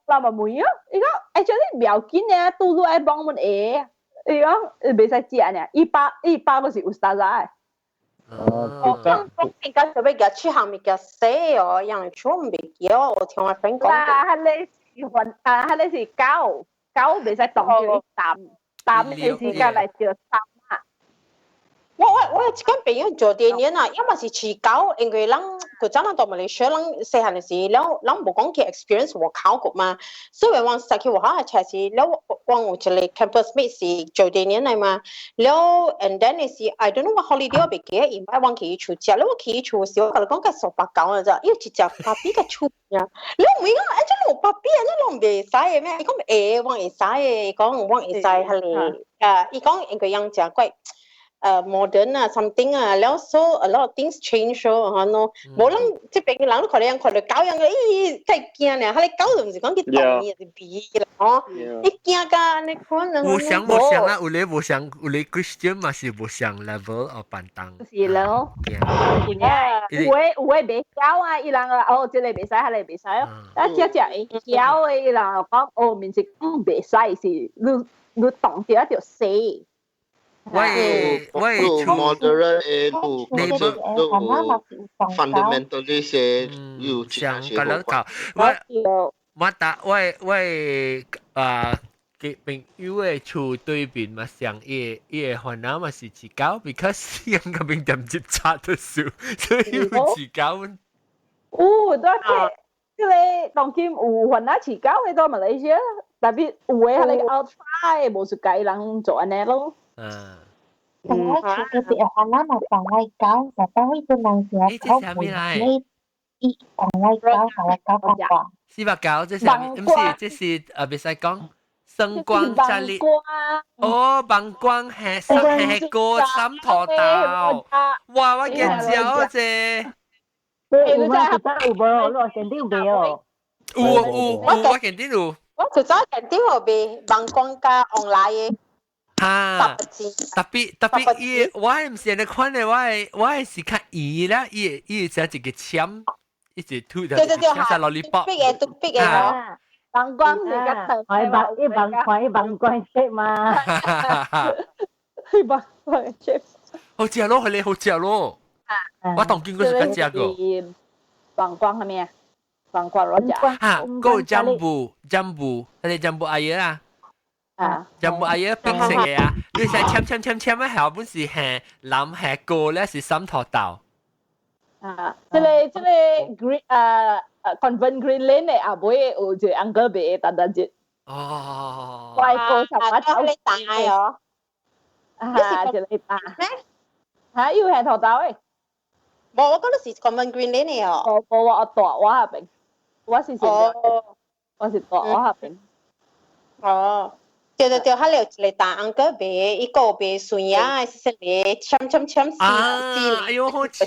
Speaker 3: 我嘛問哦，伊講 actually 不要緊啊，拄落愛幫阮下，伊講袂使食呢，伊爸伊爸閣是有啥啥的。
Speaker 6: 哦，
Speaker 7: 我應該特別夾出行物件死哦，人全唔袂記哦，我聽我 friend 講。
Speaker 3: 啦，彼个是還啊，彼个是狗，狗袂使當住啖啖的時間來著啖啊。
Speaker 7: 我這個朋友做電影啊，要麼是飼狗，因為咱古早咱到馬來西亞，咱細漢的時，了咱無講去 experience 外口過嘛，所以我實去外口嘅車時，了我有一個 campus mate 是做電影來嘛，了 and then 是 I don't know 我 holiday 我袂記得，伊買我去伊厝食，了我去伊厝時，我共你講甲數白狗啊咋，伊有一隻 puppy 甲厝啊，了問講，欸，這攏有 puppy 啊，這攏袂使的咩？伊講會，我會使的，伊講我會使，彼个，啊，伊講因為養隻怪。Modern 啊，something 啊，了 so a lot of things change 咯，嚇喏。無人這邊人都看到人看到狗樣個，咦，太驚咧！彼个狗就毋是講去動伊，是鼻啦，吼。伊驚甲按呢款啊。
Speaker 1: 無相無相啦，有咧無相，有咧 Christian 嘛是無相 level of 便當。
Speaker 3: 是咯。有影有的有的袂曉啊，伊人啊，哦，這个袂使，彼个袂使哦。啊，只只會曉的，伊人講哦，毋是講袂使，是你你動著就死。
Speaker 1: 我我
Speaker 9: moderate 的路，你都 fundamentalist 的有
Speaker 1: 像個老搞，我我打我我啊，嘅朋友的厝對面嘛，上伊伊的煩惱嘛是飼狗，because 伊個邊店接插的數，所以有飼狗。
Speaker 3: 有，對，這個當今有番仔飼狗的到馬來西亞，特別有的彼个 outside 無出街人做按呢咯。
Speaker 1: 嗯。
Speaker 5: 但我厝隔壁番仔嘛放我狗，但當我個人是
Speaker 1: 狗唔
Speaker 5: 伊放我狗，放我狗講話。
Speaker 1: 四百九，這是毋是？這是啊，袂使講。生光炸裂。哦，膀胱係係個三坨豆。哇！我見焦這。
Speaker 5: 對，有嗎？有無？你見到未哦？
Speaker 1: 有有有，我見到有。
Speaker 7: 我最早見到有賣膀胱加旺來的。
Speaker 1: 哈，特別特別伊，我毋是按呢款的，我是較圓啦，伊伊只一個簽，一直吐的，
Speaker 7: 對對對，
Speaker 1: 像 lollipop，
Speaker 7: 逼的都逼的哦。
Speaker 3: 膀胱是較長，
Speaker 5: 看一膀看一膀胱色嘛。
Speaker 3: 一膀胱色。
Speaker 1: 好食咯，彼个好食咯。我當見過是較食過。
Speaker 3: 膀胱係咩啊？膀胱攞食。
Speaker 1: 哈，閣有 jambu jambu，彼个 jambu air 啦。
Speaker 3: 啊，
Speaker 1: jambu air 冰色的啊，你使簽簽簽簽啊，後本是係藍係高咧，是三坨豆。
Speaker 3: 啊，這个這个 green 啊 Convent Green Lane 的後尾有一個 uncle 賣單單節。
Speaker 1: 哦。
Speaker 3: 外國十八
Speaker 7: 頭。你大哦。
Speaker 3: 啊，一個大。咩？嚇，又係頭豆的。
Speaker 7: 無，我覺得是 Convent Green Lane 的哦。
Speaker 3: 無無，我大我下邊，我是先，我是大我下邊。
Speaker 7: 哦。對對對，彼個有一個大 uncle 賣，伊個有賣蒜仔，是個簽簽簽絲
Speaker 1: 絲。哎喲，好食！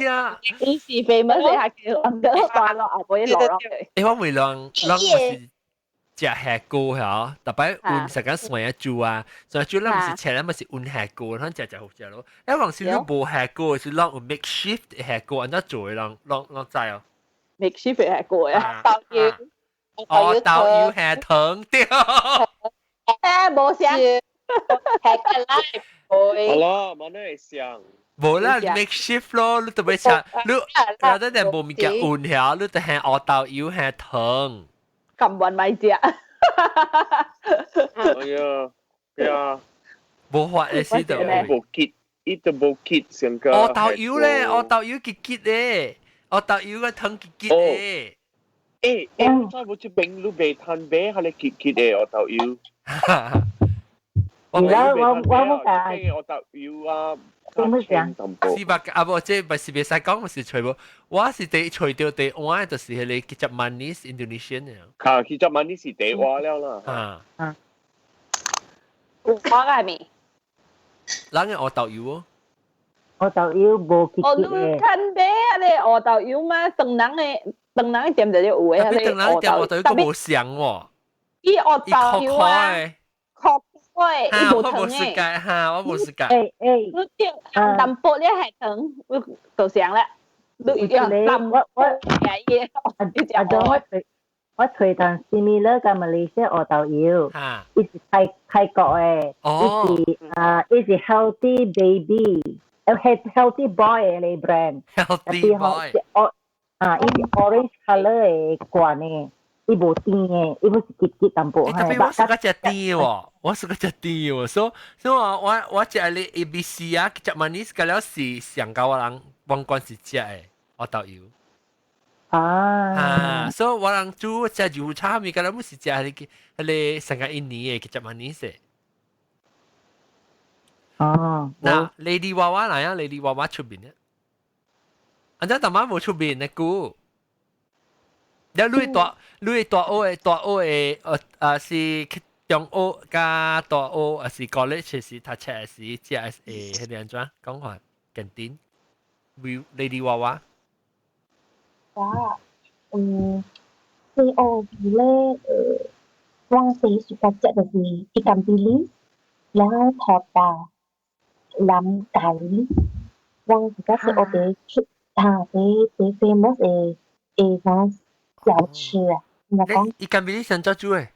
Speaker 3: 伊是 famous 的，叫 uncle 大落後尾落落。
Speaker 1: 欸，我問人，人是食蝦膏嚇，逐擺溫時間蒜仔煮啊，蒜仔煮咱毋是切，咱嘛是溫蝦膏，咱食食好食咯。欸，往時你無蝦膏，是攏有 makeshift 蝦膏，按怎做的？人攏攏知哦。
Speaker 3: makeshift 蝦膏啊，
Speaker 7: 豆油，
Speaker 1: 哦，豆油蝦糖對。
Speaker 3: 欸，無啥，
Speaker 7: 係個啦，
Speaker 2: 好啦，嘛你會想。
Speaker 1: 無啦，makeshift 咯，你特別食，你有得啲無物件溫下，你就係烏豆油蝦糖。
Speaker 3: 咁運咪食。
Speaker 2: 哎呀，對啊。
Speaker 1: 無法的時就
Speaker 2: 無結，伊都無結成個。
Speaker 1: 烏豆油咧，烏豆油結結的，烏豆油個湯結結的。
Speaker 2: 欸欸，我無這邊你袂趁買，彼个結結的烏豆油。
Speaker 5: 我我我冇講。
Speaker 2: 烏豆油啊。
Speaker 1: 四百啊無，這毋是袂使講，是揣無。我是第揣著第碗，就是彼個 kicap manis Indonesian 的。
Speaker 2: 哈，kicap manis 是第碗了啦。
Speaker 1: 啊。
Speaker 5: 啊。
Speaker 3: 有我個咪？
Speaker 1: 咱個烏豆油哦。
Speaker 5: 烏豆油無結
Speaker 3: 哦，你
Speaker 5: 結
Speaker 3: 看買啊，咧芋豆油嘛，唐人的唐人的店就有的，
Speaker 1: 彼唐人店芋豆油閣無相喎。
Speaker 3: 伊芋豆油啊，苦苦的，伊無糖的。
Speaker 1: 哈，我無世界。
Speaker 5: 欸欸，
Speaker 3: 你點淡薄咧係糖，就相啦。你一樣淡
Speaker 5: 我我
Speaker 3: 啊，
Speaker 5: 我我揣當 similar 佮馬來西亞芋豆油，伊是泰泰國的，伊是啊，伊是 healthy baby，healthy boy 的 brand。
Speaker 1: Healthy boy。
Speaker 5: 啊，伊是 orange color 的罐的，伊無甜的，伊不是結結淡薄。
Speaker 1: Tapi 我 suka 食甜喎，我 suka 食甜喎，所以我我我食咧 A B C 啊，食 manis 個了是上高我人王冠是食的芋豆油。
Speaker 5: 啊！
Speaker 1: 啊，所以我人煮食油炒麵，個了毋是食彼個彼个上個印尼的食 manis 的。
Speaker 5: 哦。
Speaker 1: 那 Lady 娃娃來啊，Lady 娃娃出名的。啊，這大媽無出名的久。了你大你大學的大學的呃啊是去中學佮大學，還是 college 時讀冊時食的彼個按怎講法？canteen Lady 娃娃。
Speaker 10: 哇，嗯，細學時咧，我細 suka 食就是 ikan bilis，然後塗豆、南咖喱，我自家是學第出哈第第 famous 的的啥小吃啊，我講。
Speaker 1: Ikan bilis 按怎煮的？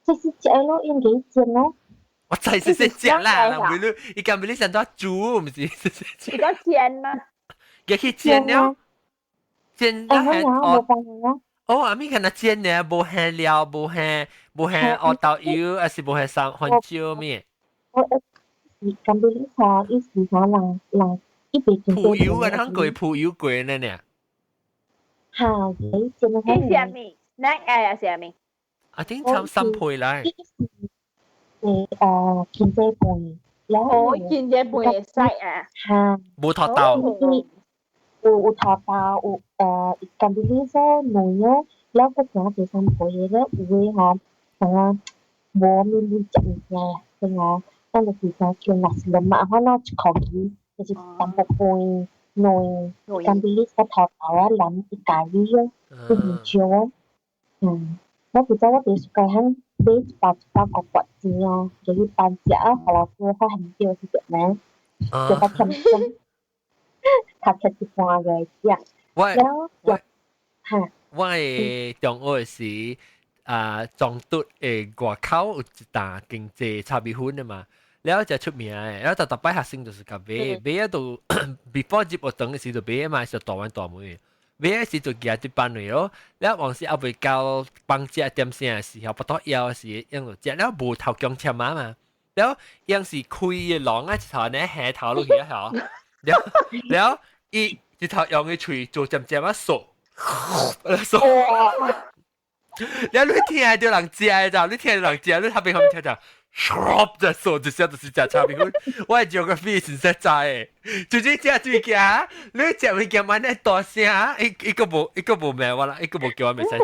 Speaker 10: 這是食咯，用給煎咯。
Speaker 1: 我知是是食啦，人會你 ikan bilis 按怎煮，毋是是
Speaker 3: 是個煎嗎？
Speaker 1: 佢去煎了。煎
Speaker 10: 了係哦，
Speaker 1: 哦，阿咪看那煎呢，無下料，無下無下芋豆油，還是無下三番椒咩？
Speaker 10: 我是 ikan bilis 吼，伊是啥人人一邊
Speaker 1: 鋪油啊，咱過鋪油過呢呢。
Speaker 10: 哈，你煎的
Speaker 3: 是啥物？snack 啊，是啥物？
Speaker 1: 啊，頂差三倍來。
Speaker 10: 是金濟飯，然後
Speaker 3: 哦，金濟飯會使啊。
Speaker 10: 哈。
Speaker 1: 無塗豆。
Speaker 10: 有有塗豆，有ikan bilis 卵咯，了閣加第三倍的了，有的吼，啥無麵麵食物件啊，啥個，咱就是啥叫 nasi lemak 款咯，一箍魚，就是淡薄飯、卵、ikan bilis 佮塗豆啊，淋伊咖喱咯，佮胡椒哦。嗯，我記得我第 suka 響買一包一包五塊錢哦，就去班食啊，予老師發現到是點呢，就較忝忝。讀冊一半個食，
Speaker 1: 我
Speaker 10: 了哈，
Speaker 1: 我的中學時啊，中篤的外口有一檔經濟炒米粉的嘛，了就出名的，了逐逐擺學生就是共買，買啊都 before 入學堂的時就買嘛，是大碗大碗。買的時就舉佇班內咯，了往時猶未到放食點聲的時候，腹肚枵的時，用就食了無頭薑簽仔嘛，了用是開的籠啊，一頭呢下頭落去啊，了了伊一頭用伊喙做漸漸啊嗦，嗦，了你聽著人食的就，你聽著人食，你頭邊後面聽著。唰就嗦一聲就是食炒米粉，我的 geography 是實在的，就是食物件，你食物件按呢大聲，伊伊閣無伊閣無罵我啦，伊閣無叫我袂使食。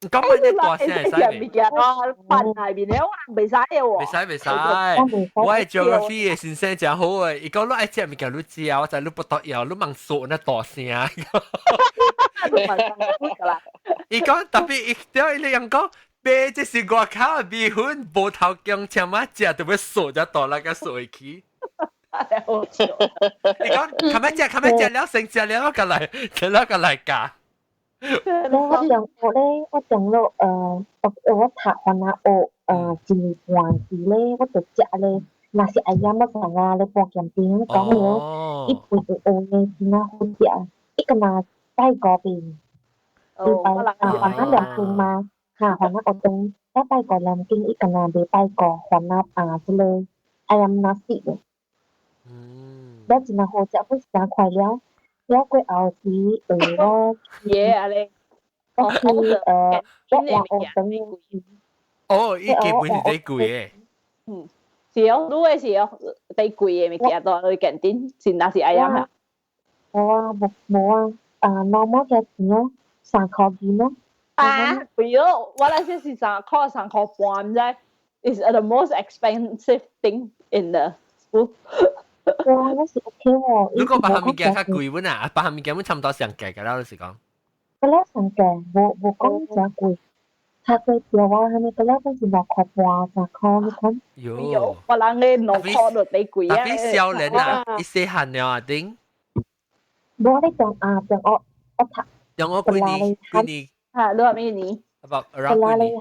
Speaker 1: 講按呢大聲會使
Speaker 3: 未？物件我飯內面咧，我袂使的喎。
Speaker 1: 袂使袂使，我的 geography 的先生誠好的，伊講你愛食物件你食，我知你腹肚枵，你茫嗦那大聲。伊講特別伊對伊咧講。買這是外口的米粉，無頭薑簽仔食，就欲嗦才大力共嗦去。你講，較欲食，較欲食了，先食了，我共來，了共來教。
Speaker 10: 我中學咧，我中學我我讀番仔學一年半時咧，我就食咧，若是 ayam 我知影咧半鹹甜講了，伊飯有學呢真正好食，伊敢若拜五遍，伊拜啊番仔兩間嘛。哈，番仔學堂，我拜五兩間，伊敢若袂拜五番仔啊，這個 ayam nasi 的。嗯。了真正好食，本是誠快了。了過後時，我
Speaker 3: 耶啊咧，
Speaker 10: 我去我換學堂。
Speaker 1: 哦，伊基本是最貴的。
Speaker 3: 嗯，是哦，你的是哦，最貴的物件都去 canteen，是若是 ayam 啊？
Speaker 10: 無啊，無無啊，啊，normal 價錢咯，3箍銀咯。
Speaker 3: 啊，貴咯！我那時是3塊3塊半，毋知，is the most expensive thing in the school。
Speaker 10: 哇，那是 OK 喎。
Speaker 1: 如果別項物件較貴本啊，別項物件本差唔多上價㗎啦，你是講。
Speaker 10: 個了上價，無無講誠貴。炒粿條啊，啥物個了本是6塊半、10塊你看。
Speaker 1: 喲，
Speaker 3: 我人嘅2塊就比貴啊。
Speaker 1: 特別少年啊，伊細漢了啊頂。
Speaker 10: 無你中啊，中學我讀。
Speaker 1: 中學幾年？幾年？
Speaker 3: 啊，你話咩年？
Speaker 1: About around 幾年？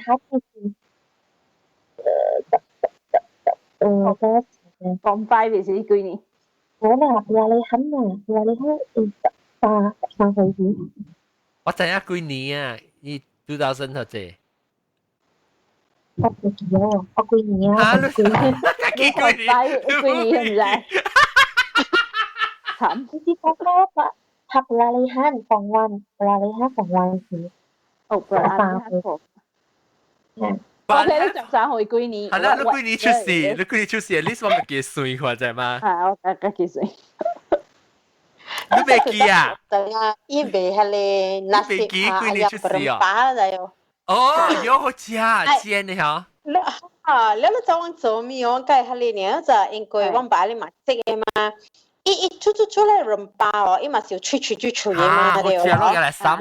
Speaker 3: 講快就是幾年？
Speaker 10: 我啦，話你肯啊，話你好，13歲時。
Speaker 1: 我知影幾年啊？伊 2000頭這。
Speaker 10: 我唔記得喎，我幾年啊？
Speaker 1: 啊，你幾年？幾年？
Speaker 3: 幾年唔知。慘。
Speaker 10: 你知講我讀讀拉里漢放灣，拉里漢放灣時。
Speaker 3: 哦，拉里漢放。我睇你13歲幾年？
Speaker 1: 係啦，你幾年出世？你幾年出世？你算我幾歲？或者嘛？
Speaker 3: 係，我大概幾歲？
Speaker 1: 你未記啊？
Speaker 7: 等啊，伊未迄個那是啊，哎呀，berempah 就。
Speaker 1: 哦，有好食煎的嚇。
Speaker 7: 你啊，你你走往做咩？我計迄個呢，就因為阮爸你嘛識的嘛。伊伊出出出來 rempah 哦，伊嘛是有脆脆脆脆的嘛，對哦。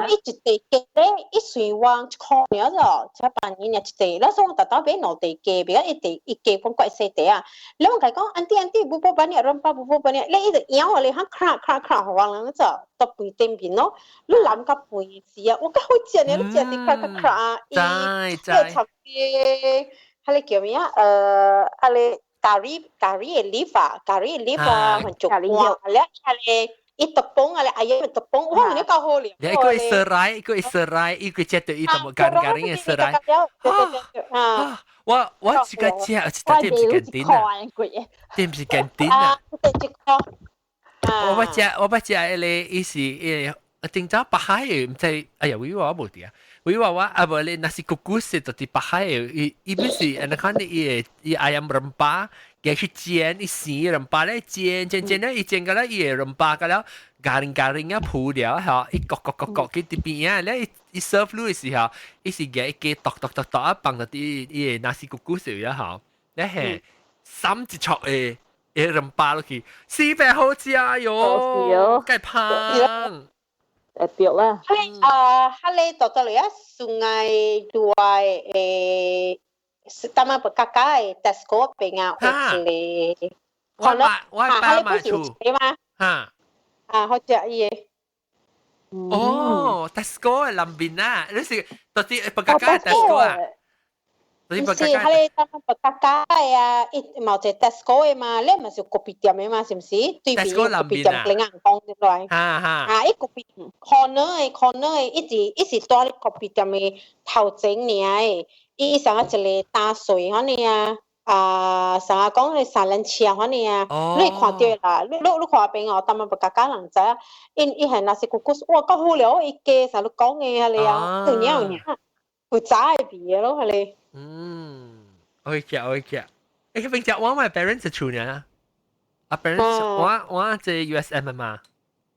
Speaker 7: 伊一塊雞咧，伊算往1塊爾就，才半年爾一塊。那時我特特買兩塊雞，別個一塊一雞半怪細塊啊。你我甲伊講，安弟安弟，berapa banyak rempah berapa banyak，你伊就咬我，你喊咔咔咔，予我人就到飯頂面咯。你淋到飯時啊，我較好食呢，你食啲咔咔咔啊。
Speaker 1: 知知。
Speaker 7: 伊插啲，彼个叫咩啊？彼个。咖喱咖喱的 leaf 啊，咖喱的 leaf 啊，很足光，咧彼個伊 tepung 啊，咧 ayam tepung，哇，你夠好咧！
Speaker 1: 一個 serai，一個 serai，一個食到伊就冇乾乾嘅 serai。啊！我自己食，但係唔是 canteen 啊，點是 canteen 啊？我捌食，我捌食彼個，伊是伊個頂早北海的，毋知哎呀，我無佇啊。我話我啊無咧，nasi kukus 就佇北海的，伊伊不是按呢款伊會伊 ayam rempah，佢去煎，伊生 rempah 咧煎煎煎咧，伊煎個咧伊會 rempah 個了，garing garing 啊鋪了吼，伊割割割割去佇邊啊，咧伊 serve 你的時候，伊是夾一個剁剁剁剁啊放到佇伊個 nasi kukus 了吼，咧係三一撮的的 rempah 落去，死白好食喲，蓋芳。
Speaker 3: 會對啦。
Speaker 7: 彼啊，彼個到到嚟啊，Sungai Dua 誒，Taman Pekaka 的 Tesco 邊啊，有一個。
Speaker 1: 我爸我爸媽厝。
Speaker 7: 嘛？
Speaker 1: 哈。
Speaker 7: 啊，好食伊個。
Speaker 1: 哦，Tesco 的南邊啊，你是到底 Pekaka Tesco 啊？
Speaker 7: 毋是，彼個 Taman Pekaka 的啊，伊嘛有一個 Tesco 的嘛，你嘛是有咖啡店的嘛，是毋是？對面咖啡店另眼講入來。
Speaker 1: 哈哈。
Speaker 7: 啊，伊咖啡 corner 的 corner 的，一直伊是蹛咧咖啡店的頭前爾的，伊啥一個擔水彼爾啊，啊，啥講咧三輪車彼爾啊，你會看著啦，你你你看邊哦，Taman Pekaka 人知影，因伊係 nasi kukus，哇，夠好料，伊加啥你講的彼個啊，有影有影，有早的味的咯，彼個。
Speaker 1: 嗯，我會食，我會食。欸，平時我my parents 的厝呢，啊 parents，我我這 USM 嘛，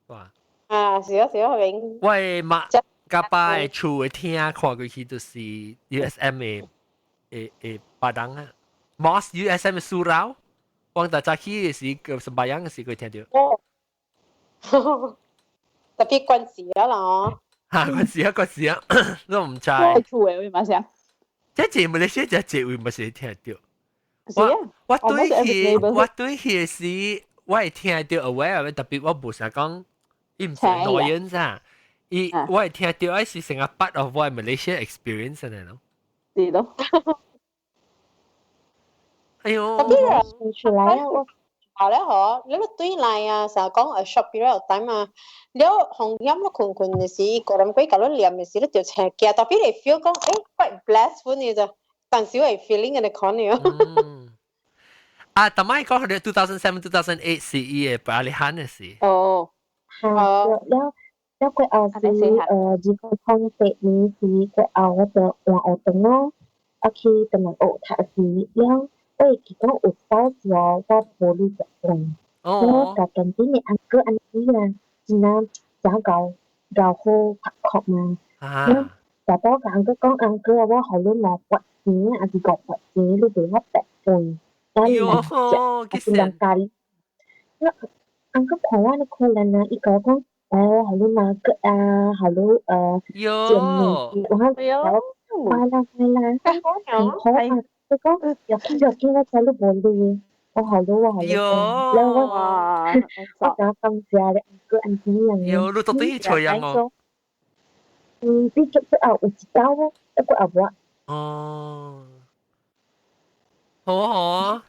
Speaker 1: 哇。
Speaker 7: 啊，是啊是啊，明。
Speaker 1: 我的媽佮爸的厝的廳看過去就是 USM 的的的 padang 啊，Mosque USM 的 surau，我大早起的時，個 sembahyang 的時，會聽到。
Speaker 7: 哦。特別關事啊啦哦。
Speaker 1: 嚇，關事啊關事啊，都毋知。
Speaker 3: 我厝的會嘛聲。
Speaker 1: 這這馬來西亞這這位嘛是聽到。
Speaker 3: 我
Speaker 1: 我對去我對去時，我會聽到 aware，特別我無啥講，伊毋是 annoyance 啊，伊我會聽到，愛是成個 part of 我 Malaysia experience 呢咯。
Speaker 3: 是咯。
Speaker 1: 哎呦！
Speaker 7: 特別
Speaker 10: 出來啊！我
Speaker 7: 後咧嗬，你對來啊，成日講 a short period of time 啊，了紅險你困困的時，個人鬼共你念的時，你就青驚，特別會 feel 講，欸，quite blessed 呢就，但是會 feeling 嘅可能。
Speaker 1: 啊，但係講佢哋 2007、2008 是伊的 peralihan 的時。
Speaker 3: 哦。
Speaker 10: 嚇，了了過後是2008年時過後，我就換學堂咯，啊去唐人學讀時，了我會記講有走時候我無鐳食飯，了共 canteen 的 uncle auntie 啊，真正誠𠢕𠢕好拍殼嘛，了大肚共 uncle 講 uncle 我予你2塊錢，抑是5塊錢，你給我白飯，了你若食，抑是人家己， Uncle 看我咧可能啊，伊講講，哦，好你拿個啊，好你煎麵，我我快啦快啦，很好啊，你講入去入去我知你無鐳，我好你我好你講，然後我我就感謝你 uncle auntie 樣。
Speaker 1: 喲，你到底去吹人哦？
Speaker 10: 嗯，你做後有一道哦，一個後我。
Speaker 1: 哦，好好啊。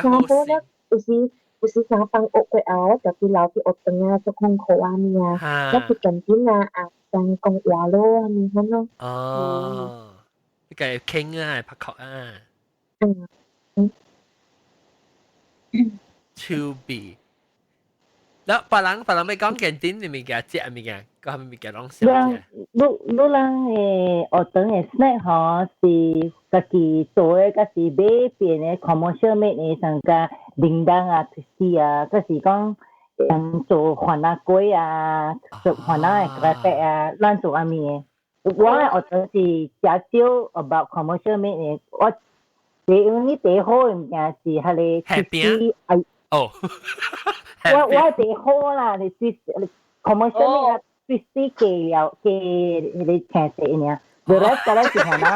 Speaker 10: 三波咧，有時有時三放學過後，我就去樓去學堂啊，做功課啊物啊，我去近點啊啊，上講話咯，咁樣咯。
Speaker 1: 哦，你繼續傾啊，拍殼啊。
Speaker 10: 嗯嗯。
Speaker 1: 超 B。嗱，別人別人欲講近點嘅物件，食物件，個係咪物件攏想食？
Speaker 5: 你你人的學堂的 snack 吼是家己做的，抑是買變的 commercial made 的，像個叮當啊、twisty 啊，抑是講人做番仔粿啊，做番仔的 kerepek 啊，咱做啥物的？我的學堂是誠少 about commercial made 的，我第因為第好的物件是彼個 twisty
Speaker 1: 哦，
Speaker 5: 我第好啦，你 commercial made 啊。twisty 加料加彼個青色爾，無咧個咧是番仔。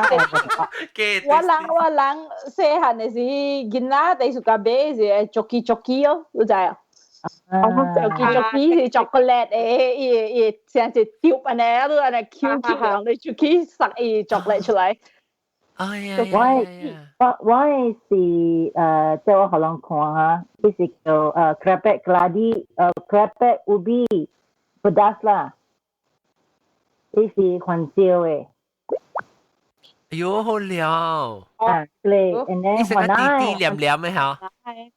Speaker 3: 我人我人細漢的時，囡仔第 suka 買是 choki choki 哦，你知啊？choki choki 是 chocolate 的，伊伊成一條按呢，你按呢 Q Q 你就去塞伊 chocolate 出來。
Speaker 1: 哎呀！
Speaker 5: 我我我的是即我予人看哈，伊是叫kerepek keladi kerepek ubi pedas 啦，伊是番椒的。
Speaker 1: 哎喲，好料！
Speaker 5: 啊，對，and then
Speaker 1: 食個滴滴黏黏的嚇。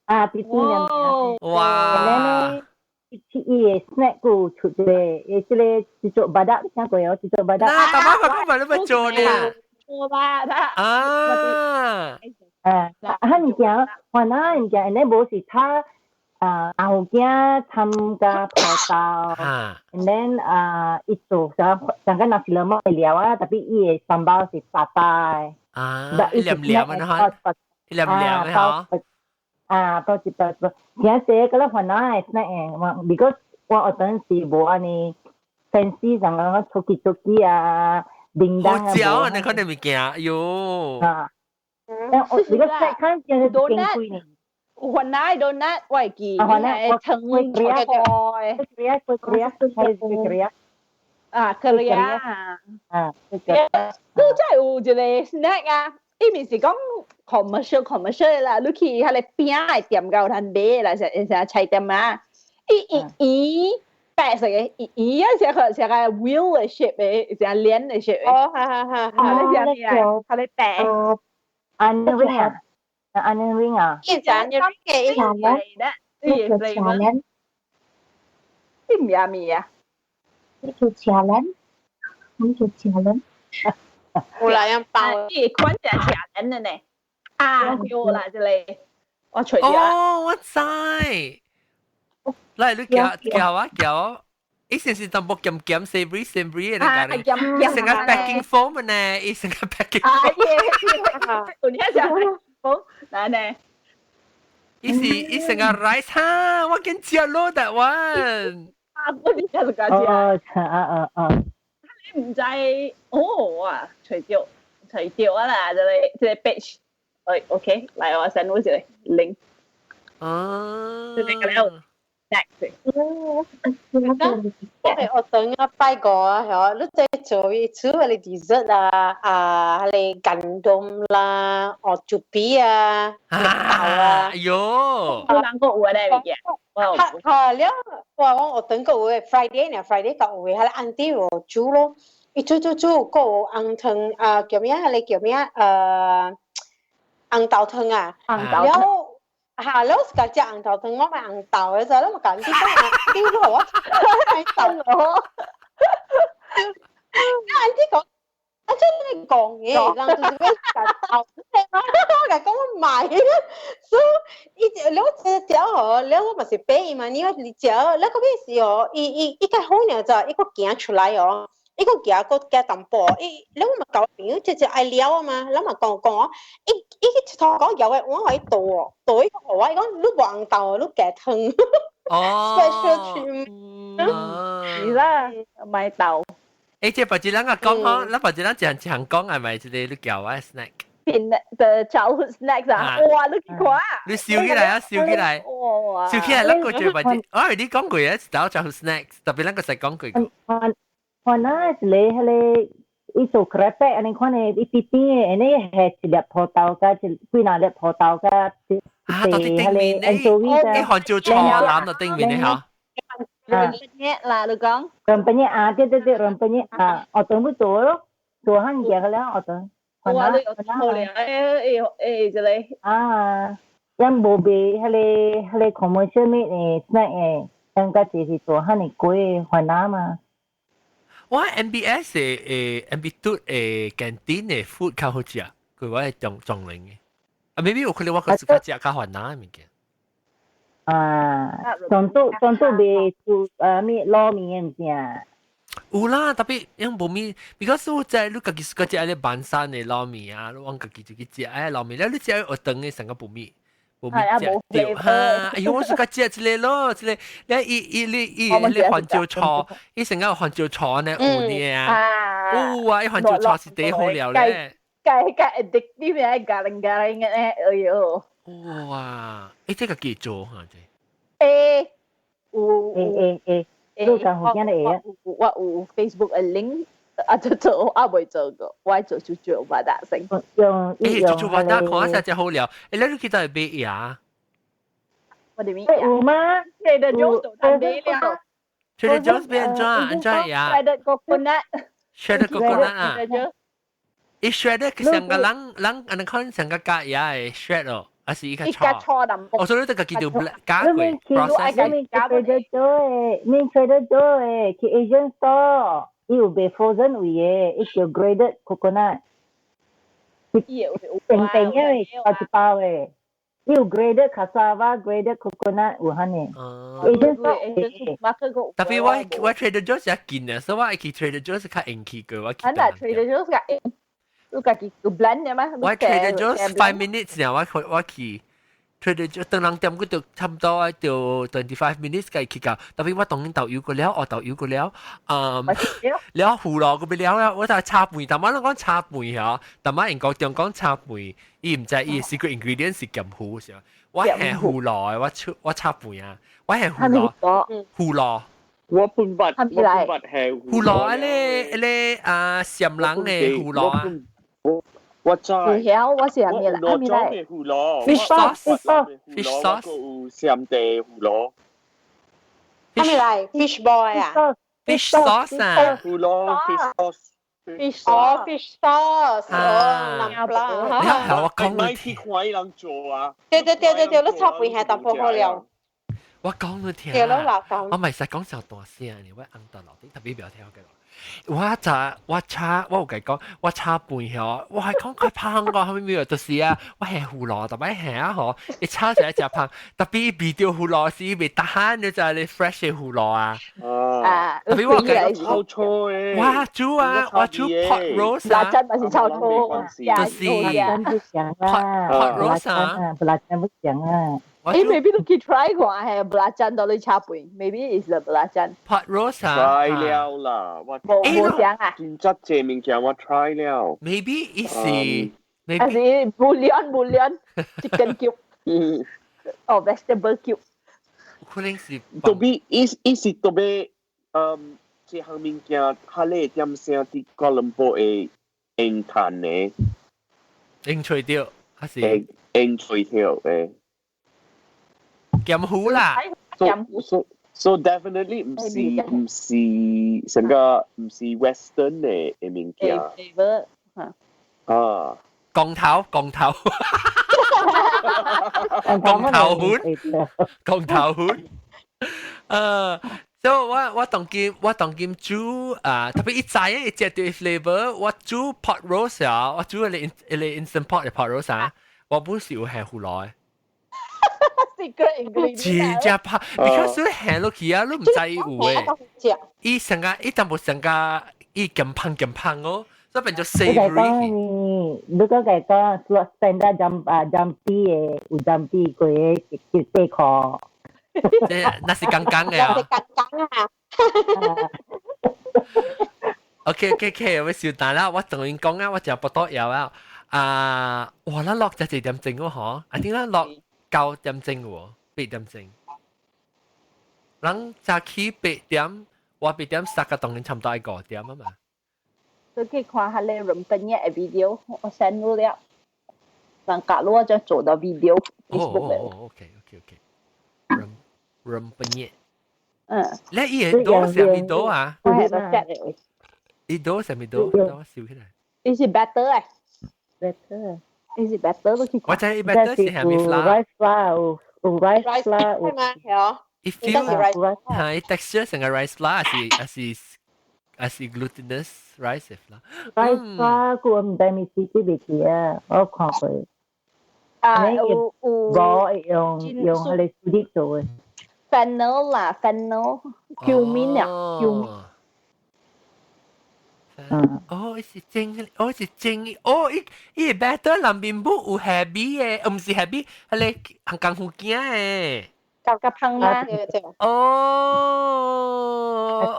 Speaker 5: 啊，滴滴黏黏。
Speaker 1: 哇！
Speaker 5: And then 伊伊的 snack 有出一個，伊這個製作 badak，你聽過哦？製作 badak。
Speaker 1: 那大媽快快你咪做呢？
Speaker 3: 做吧，
Speaker 1: 啊！
Speaker 5: 啊，啊，物件，番仔物件，and then 無是他啊，後囝參加葡萄，and then 啊，伊做啥，上個 nasi lemak 的料啊，特別伊的 sambal 是沙沙的。
Speaker 1: 啊，黏黏的哈，黏黏的哈。
Speaker 5: 啊，包一包一包，真濟個咧番仔的 snack 的，我 because 我學當時無按呢 fancy 上個出去出去啊，叮當啊。
Speaker 1: 好嚼啊！你看你物件，哎喲。
Speaker 5: 啊，我你個 snack 看真係真貴呢。
Speaker 3: 番仔 donut 我會記，
Speaker 5: 番仔
Speaker 3: 糖粿
Speaker 5: 粿，粿粿粿粿
Speaker 3: 啊，粿啊，
Speaker 5: 啊，
Speaker 3: 都真係有一個 snack 啊，伊毋是講 commercial commercial 啦，你去彼個餅的店有通買啦，成成菜店啊，伊伊伊白色的，伊伊啊，成個成個 wheel 的 shape 的，成鏈的 shape 的。
Speaker 7: 哦，哈哈哈，
Speaker 3: 哈，你食咩啊？佢咧白。
Speaker 5: Onion ring 啊，onion ring 啊。
Speaker 7: 伊是 onion ring 嘅，伊
Speaker 3: 是
Speaker 10: 叫車輪。
Speaker 3: 你唔食面啊？
Speaker 10: 你叫車輪，你叫車輪。
Speaker 7: 有啦，用包。
Speaker 3: 伊款就車輪的呢。啊，對啦，這個我揣著。
Speaker 1: 哦，我知。來，你叫叫我叫我。伊先是淡薄鹹鹹 savory savory 的那個，伊成個 packing foam 呢，伊成個 packing
Speaker 3: foam。啊，耶！有聽食 foam，來呢？
Speaker 1: 伊是伊成個 rice 哈，我跟食咯 that one。
Speaker 3: 啊，我你食就食。
Speaker 5: 哦，啊啊啊！
Speaker 3: 你毋知哦，哇，揣著揣著啊啦，這個這個 page，哎，OK，來我 send 我一個 link。
Speaker 1: 哦。
Speaker 3: 這個了。next。
Speaker 7: 我係學堂啊拜過啊，係你在做一煮嗰啲 dessert 啊，啊，彼個 gandum 啦，哦，豬皮啊，豆啊，
Speaker 1: 哎喲，
Speaker 3: 有人個有咧物件，
Speaker 7: 哈哈了，我講學堂個有 Friday 呢，Friday 個有的，彼個 auntie 有煮咯，伊煮煮煮，閣有紅湯啊，叫咩？彼個叫咩？紅豆湯啊，
Speaker 3: 紅豆湯。
Speaker 7: 嚇！你是食紅豆湯，我買紅豆的時候，你嘛共你講丟予我，紅豆
Speaker 3: 哦。
Speaker 7: 啊！你講，啊真係講嘅，人就是欲食豆，我共講我買，所以伊就你食吼，了我嘛是買伊嘛，你話你食，你個尾是哦，伊伊伊較好爾咋，伊閣行出來哦，伊個夾個夾淡薄，伊你我嘛交朋友，直接愛料啊嘛，你嘛講講，伊伊去佚佗講有嘅，我可以倒哦，倒伊個我伊講你黃豆你夾湯。
Speaker 1: 哦
Speaker 7: ，special 添。
Speaker 3: 是啦，買豆。
Speaker 1: 誒，這別一人啊講嗬，咱別一人一樣一樣講係咪？這個你叫我 snack。
Speaker 3: 變 the childhood snacks 啊！哇，你去看。
Speaker 1: 你燒起來啊！燒起來。
Speaker 3: 哇！
Speaker 1: 燒起來，咱個最別一，哦，你講過啊，一道 childhood snacks，特別咱個使講過。
Speaker 5: 看看啊，一個彼個伊做 kerepek 按呢款的，伊甜甜的，按呢下一粒土豆佮一幾若粒土豆佮一
Speaker 1: 啊，到底頂面呢？伊番椒錯攬到頂面的嚇。
Speaker 3: Rempeyek 啦，你講。
Speaker 5: Rempeyek 啊，對對對，rempeyek 啊，學堂要做咯，做漢嘢個了學堂。
Speaker 3: 哇！你有錯了，誒誒誒，這個。
Speaker 5: 啊，咱無賣彼個彼個 commercial made 的 snack 的，咱家己是做漢的粿番仔嘛。
Speaker 1: 我 MBS 的誒 MB2 的 canteen 的 food 較好食，佢我係中中齡的。啊，maybe 有可能我個自家食較番仔的物件。
Speaker 5: 啊，總都總都賣做啊咩撈麵的物件。
Speaker 1: 有啦，特別因無咪，because 我知你家己自家食咧板山的撈麵啊，你往家己就去食哎撈麵，了你食學堂的成個無咪。無咪食著哈！哎喲，我自家食一個咯，一個，你伊伊你伊你番椒炒，伊成個番椒炒呢有呢啊，有啊，伊番椒炒是第好料咧。
Speaker 3: 計計 addictive 嘅，garing garing 嘅咧，哎喲。
Speaker 1: 哇！欸，這個幾做哈？
Speaker 3: 這欸，有
Speaker 5: 欸欸欸，你講福建的會啊？
Speaker 3: 我有 Facebook 的 link，啊，就做我未做過，我做煮煮巴打先。
Speaker 5: 用
Speaker 1: 欸，煮煮巴打看下真好料。欸，你去倒買呀？
Speaker 3: 我哋買
Speaker 5: 有嗎
Speaker 3: ？Trader Joe's 都買了。
Speaker 1: Trader Joe's 變怎安怎呀
Speaker 3: ？Shredded coconut。
Speaker 1: Shredded coconut 啊？伊 shredded 成個人人按呢看成個加嘢的 shred 哦。還是伊較炒？我所以你家己就加過 process。
Speaker 5: 你 Trader Joe 的，你 Trader Joe 的去 Asian store，伊有賣 frozen 位的，伊叫 grated coconut。定定的，包一包的。伊有 grated cassava、grated coconut 有按呢。Asian store。
Speaker 1: 特別我我 Trader Joe's 也近啊，所以我去 Trader Joe's 較用去過。我
Speaker 3: 去。啊，Trader Joe's 較用。你家己有 blend 的嗎？
Speaker 1: 我 Trader Joe's 5 minutes 爾，我去我去 Trader Joe's 當人店佢就差唔多就 25 minutes 計去到，特別我當然豆油過了，我豆油過了，嗯，了胡蘿個了了，我就炒飯，但我攏講炒飯嗬，但我英國中講炒飯，伊毋知伊 secret ingredient 是鹹糊是嘛？我係胡蘿，我炒我炒飯啊，我係胡蘿，胡蘿。
Speaker 2: 我本捌，我本捌係
Speaker 1: 胡蘿，彼個彼個啊，鹹人的胡蘿啊。
Speaker 2: 我我知。
Speaker 3: 唔曉，我是啥物啦？
Speaker 2: 我攞嘅胡蘿
Speaker 1: ，fish sauce，fish sauce，
Speaker 2: 有鹹地胡蘿。
Speaker 7: 啥物來？fish ball 啊
Speaker 1: ？fish sauce 啊？
Speaker 2: 胡蘿 fish sauce。
Speaker 7: fish 哦，fish sauce 哦，南啦。
Speaker 1: 你係我講
Speaker 2: 你聽，看伊人做啊。
Speaker 7: 對對對對對，你炒飯係淡薄好料。
Speaker 1: 我講你聽，我咪實講上大聲呢，我按到樓頂特別不要聽我講。我就我炒，我有甲伊講，我炒飯吼，我係講較芳個，後尾就是啊，我下胡蘿，特別下啊吼，伊炒起來誠芳，特別伊味著胡蘿是伊袂 tahan，你知你 fresh 的胡蘿啊。
Speaker 3: 啊，
Speaker 1: 特別我
Speaker 2: 甲炒錯的。
Speaker 1: 我煮啊，我煮 pot roast 啊。
Speaker 3: 辣椒咪是炒錯，
Speaker 1: 就是 pot roast 啊，
Speaker 5: belacan 不講啊。
Speaker 3: 誒，maybe 你去 try 看係 belacan 到你炒飯，maybe is the belacan。
Speaker 1: pot roast 啊
Speaker 2: ，try 了啦，我
Speaker 3: 無無想啊。
Speaker 2: 真質這物件我 try 了。
Speaker 1: Maybe 伊是，
Speaker 3: 還是 bouillon bouillon chicken cube。哦，vegetable cube。
Speaker 1: 可能是。
Speaker 2: 特別伊伊是特別，嗯，這項物件較咧點聲佇哥倫布會用趁的。
Speaker 1: 用吹掉，還是？
Speaker 2: 用吹掉誒。
Speaker 1: 鹹糊啦
Speaker 2: ，so so so definitely 毋是毋是成個毋是 Western 的的物件。啊，
Speaker 1: 降頭降頭，降頭粉，降頭粉。所以我我當今我當今煮啊，特別伊知影伊食著 flavor，我煮 pot roast 啊，我煮一個一個 instant pot 的 pot roast 啊，我本是有下胡蘿的。真正拍，because 你下落去啊，你毋知伊有誒。伊成個伊淡薄成個，伊咁香咁香哦，所以變咗 savory。
Speaker 5: 你講嘅講 slot standard jam 啊 jumpy 嘅有 jumpy 過嘅叫底褲。
Speaker 1: 即係那是剛剛嘅啊。
Speaker 7: 剛剛啊。
Speaker 1: OK，我笑但啦，我同你講啊，我就不多有啊。啊，哇！咱落就一點鐘喎，嗬，啊點解落9點鐘喎，8點鐘。人早起八點，我8點10個當然差唔多愛5點啊嘛。
Speaker 3: 你可以看下你 rempeyek 嘅 video，我 send 你了。人假如我就做到 video Facebook 嘅。
Speaker 1: 哦，OK。 Rempeyek。
Speaker 3: 嗯。
Speaker 1: 你伊會多啥物多啊？
Speaker 3: 我係個 set 嘅。
Speaker 1: 伊多啥物多？等我笑起來。
Speaker 3: 伊是 batter 誒。
Speaker 5: Batter。
Speaker 3: 伊是 batter 都去。
Speaker 1: 我知伊 batter 是蝦米 flour？
Speaker 5: Rice flour 有 rice flour
Speaker 7: 有嘛？係哦。
Speaker 1: 伊 feel 係伊 texture 成個 rice flour 還是 glutinous rice flour。
Speaker 5: Rice flour 我唔知咪是記唔記啊？我看過。
Speaker 3: 啊，有有。
Speaker 5: 我用用彼個 sulit 做嘅。
Speaker 3: Fennel 啦，fennel cumin 啊，cumin。
Speaker 1: 哦，是蒸，哦是蒸，哦，伊伊 batter 內面無有 heavy 嘅，唔是 heavy，彼個功夫羹嘅。
Speaker 3: 較較香啦。
Speaker 1: 哦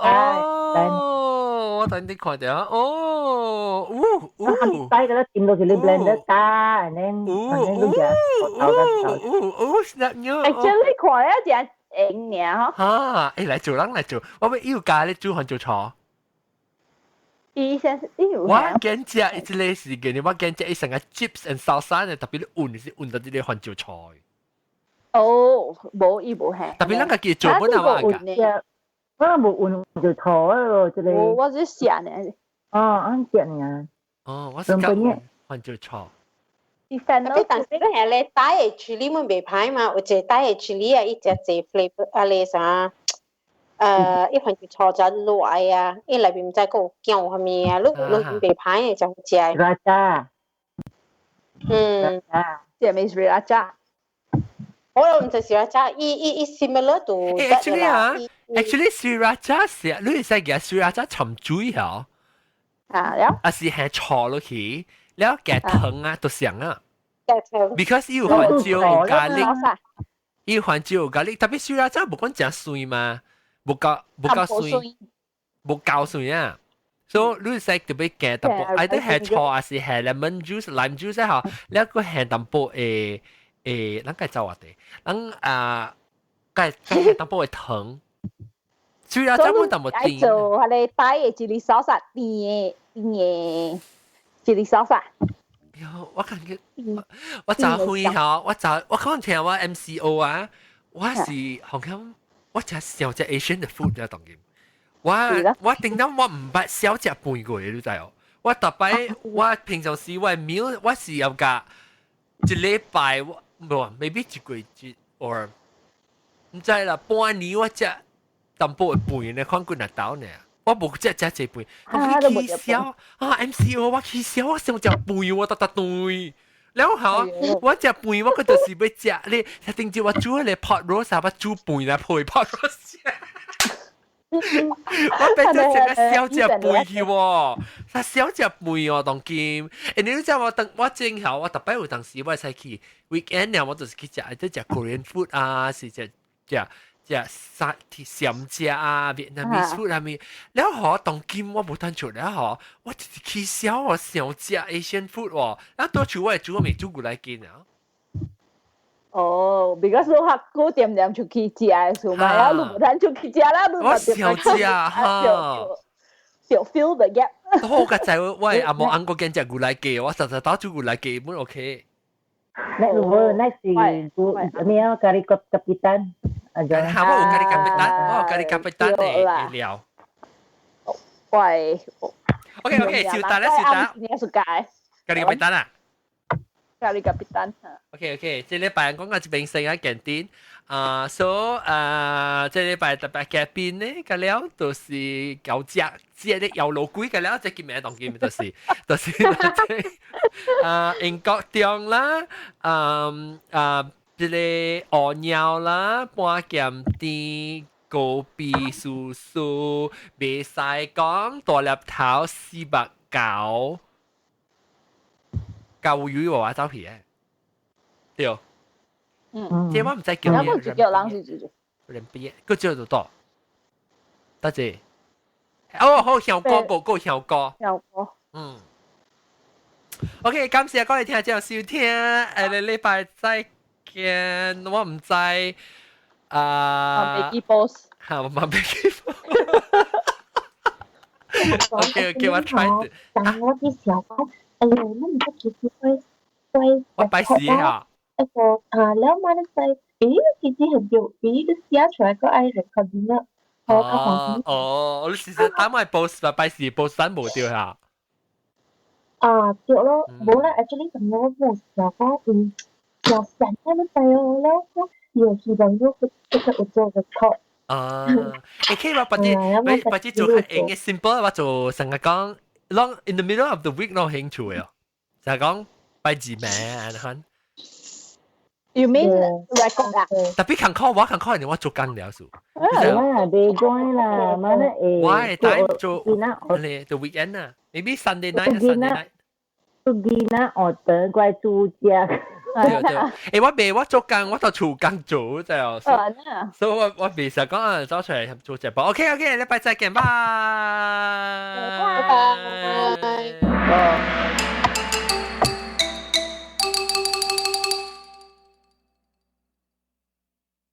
Speaker 1: 哦，我等啲看到，哦，嗚嗚，
Speaker 5: 擺個掂落去你 blender 打，然後然後你就
Speaker 1: 嗚嗚，snap 咗。
Speaker 3: Actually 看了真型爾嗬。
Speaker 1: 哈，欸來做人來做，我欲要教你煮番做錯。
Speaker 3: 伊先伊有
Speaker 1: 我揀食伊這個時間，我揀食伊成個 chips and salsa 呢，特別你換是換到這個番椒菜。
Speaker 3: 哦，無伊無係。
Speaker 1: 特別咱家己做本啊嘛㗎。
Speaker 5: 我無換就錯咯，這個。
Speaker 3: 我是食呢。
Speaker 5: 哦，按食呢。
Speaker 1: 哦，我是講番椒菜。
Speaker 3: 伊反
Speaker 7: 特別但是係咧，帶嘅 chili 們袂歹嘛，有一個帶嘅 chili 啊，伊食濟 flavor 啊咧啥。一番就炒咗落來啊，伊內面毋知閣有醬啥物啊，你你袂歹嘅，真好食。
Speaker 5: Sriracha。
Speaker 7: 嗯。
Speaker 3: 這咪 Sriracha。
Speaker 7: 我都毋知 Sriracha，伊伊伊 similar to。
Speaker 1: Actually 啊，actually Sriracha 是你會使夾 Sriracha 沉水嗬。
Speaker 3: 啊，了。
Speaker 1: 啊是係炒落去，了夾糖啊，都上啊。
Speaker 7: 夾糖。
Speaker 1: Because 伊有番椒有咖喱，伊有番椒有咖喱，特別 Sriracha 無講誠酸嘛。無夠無夠酸，無夠酸啊！所以你使特別加淡薄，愛得下醋還是下 lemon juice、lime juice 吼，你個下淡薄誒誒，咱該走啊啲，咱啊該該下淡薄的糖。雖然這麼淡薄甜。
Speaker 3: 做彼个帶的一個 sauce 甜的甜的一個 sauce。
Speaker 1: 喲，我感覺我早會吼，我早我可能聽我 MCO 啊，我是好像。我食少食 Asian 的 food 啊，當今。我我頂當我毋捌少食飯過，你知哦？我逐擺我平常時我 meal 我是要加一禮拜我無 maybe 一個月一 or 毋知啦，半年我食淡薄的飯呢，看幾若兜呢。我無食食這飯，我去燒啊 MCO 我去燒，我想食飯我逐逐頓。了後我食飯，我個就是欲食你，頂朝我煮彼个 pot roast 啊，我煮飯來配 pot roast。我變做成個小食飯去喎，他小食飯哦，當今。欸，你知我當我正好，我逐擺有當時我會使去 weekend 了，我就是去食，即食 Korean food 啊，是食食食啥鹹食啊，Vietnamese food 啊物。了後當今我無通做了吼，我就是去痟我想食 Asian food 喎，啊多處我會煮，我未煮過來見啊。
Speaker 3: 哦，because 你較久點點出去食的時候嘛，然後你無通出去食啦，你
Speaker 1: 我想食哈，
Speaker 3: 就 fill the gap。
Speaker 1: 好個仔，我阿毛翁個見食牛奶雞，我實實打煮牛奶雞本 OK。
Speaker 5: 那我那是咩啊？Kari kapitan。
Speaker 1: 嚇，我有 kari kapitan，我有 kari kapitan 的料。
Speaker 3: 喂。
Speaker 1: OK，小達咧，小達。
Speaker 3: 你係解。
Speaker 1: Kari kapitan 啊？
Speaker 3: Kari kapitan。
Speaker 1: OK，這禮拜講到這邊先啊，簡單。啊，所以啊，這禮拜特別嘉賓呢，個了就是搞食，食的搖羅鬼個了，這今日當今就是啊，英國中啦，啊啊，這個烏鳥啦，半鹹甜，高鼻叔叔，袂使講大粒頭490，夠魚我話走去嘅，對。
Speaker 3: 嗯。
Speaker 1: 這我毋知叫咩。
Speaker 3: 有叫人是住。
Speaker 1: 人邊個叫做多？多謝。哦，好，香歌個個香歌。
Speaker 3: 香歌。
Speaker 1: 嗯。OK，感謝各位聽眾收聽，下個禮拜再見。我毋知啊。
Speaker 3: 我袂記 post。
Speaker 1: 嚇，我嘛袂記 post。OK OK，我 try to。
Speaker 10: 但我啲時候講，哎呦，我毋知幾時會會。
Speaker 1: 我拜四啊。
Speaker 10: 一個啊，了嘛你知，咦，其實係條，咦，你寫出來個愛 recording 啦。
Speaker 1: 哦哦，你事實打埋 post 吧，拜四 post 三無對嚇。
Speaker 10: 啊，對咯，無啦，actually 我冇想講，想想那個知哦，了我有希望我這個有做 record。
Speaker 1: 啊，欸，可以話把啲把啲做較用嘅 simple，我做成日講，攏 in the middle of the week 攏興趣嘅，就係講拜字名啊，看。
Speaker 3: You mean record 啊？
Speaker 1: 特別近考，我近考人我做工了數。
Speaker 5: 啊，袂關啦，嘛咧會。
Speaker 1: 我會帶做你 the weekend 啊，maybe Sunday night Sunday night。
Speaker 5: 囡仔學得怪煮食。
Speaker 1: 對對，欸，我袂我做工，我就厝工做就，所以我袂實講啊，走出來做直播。OK OK，禮拜再見，拜
Speaker 7: 拜。拜拜。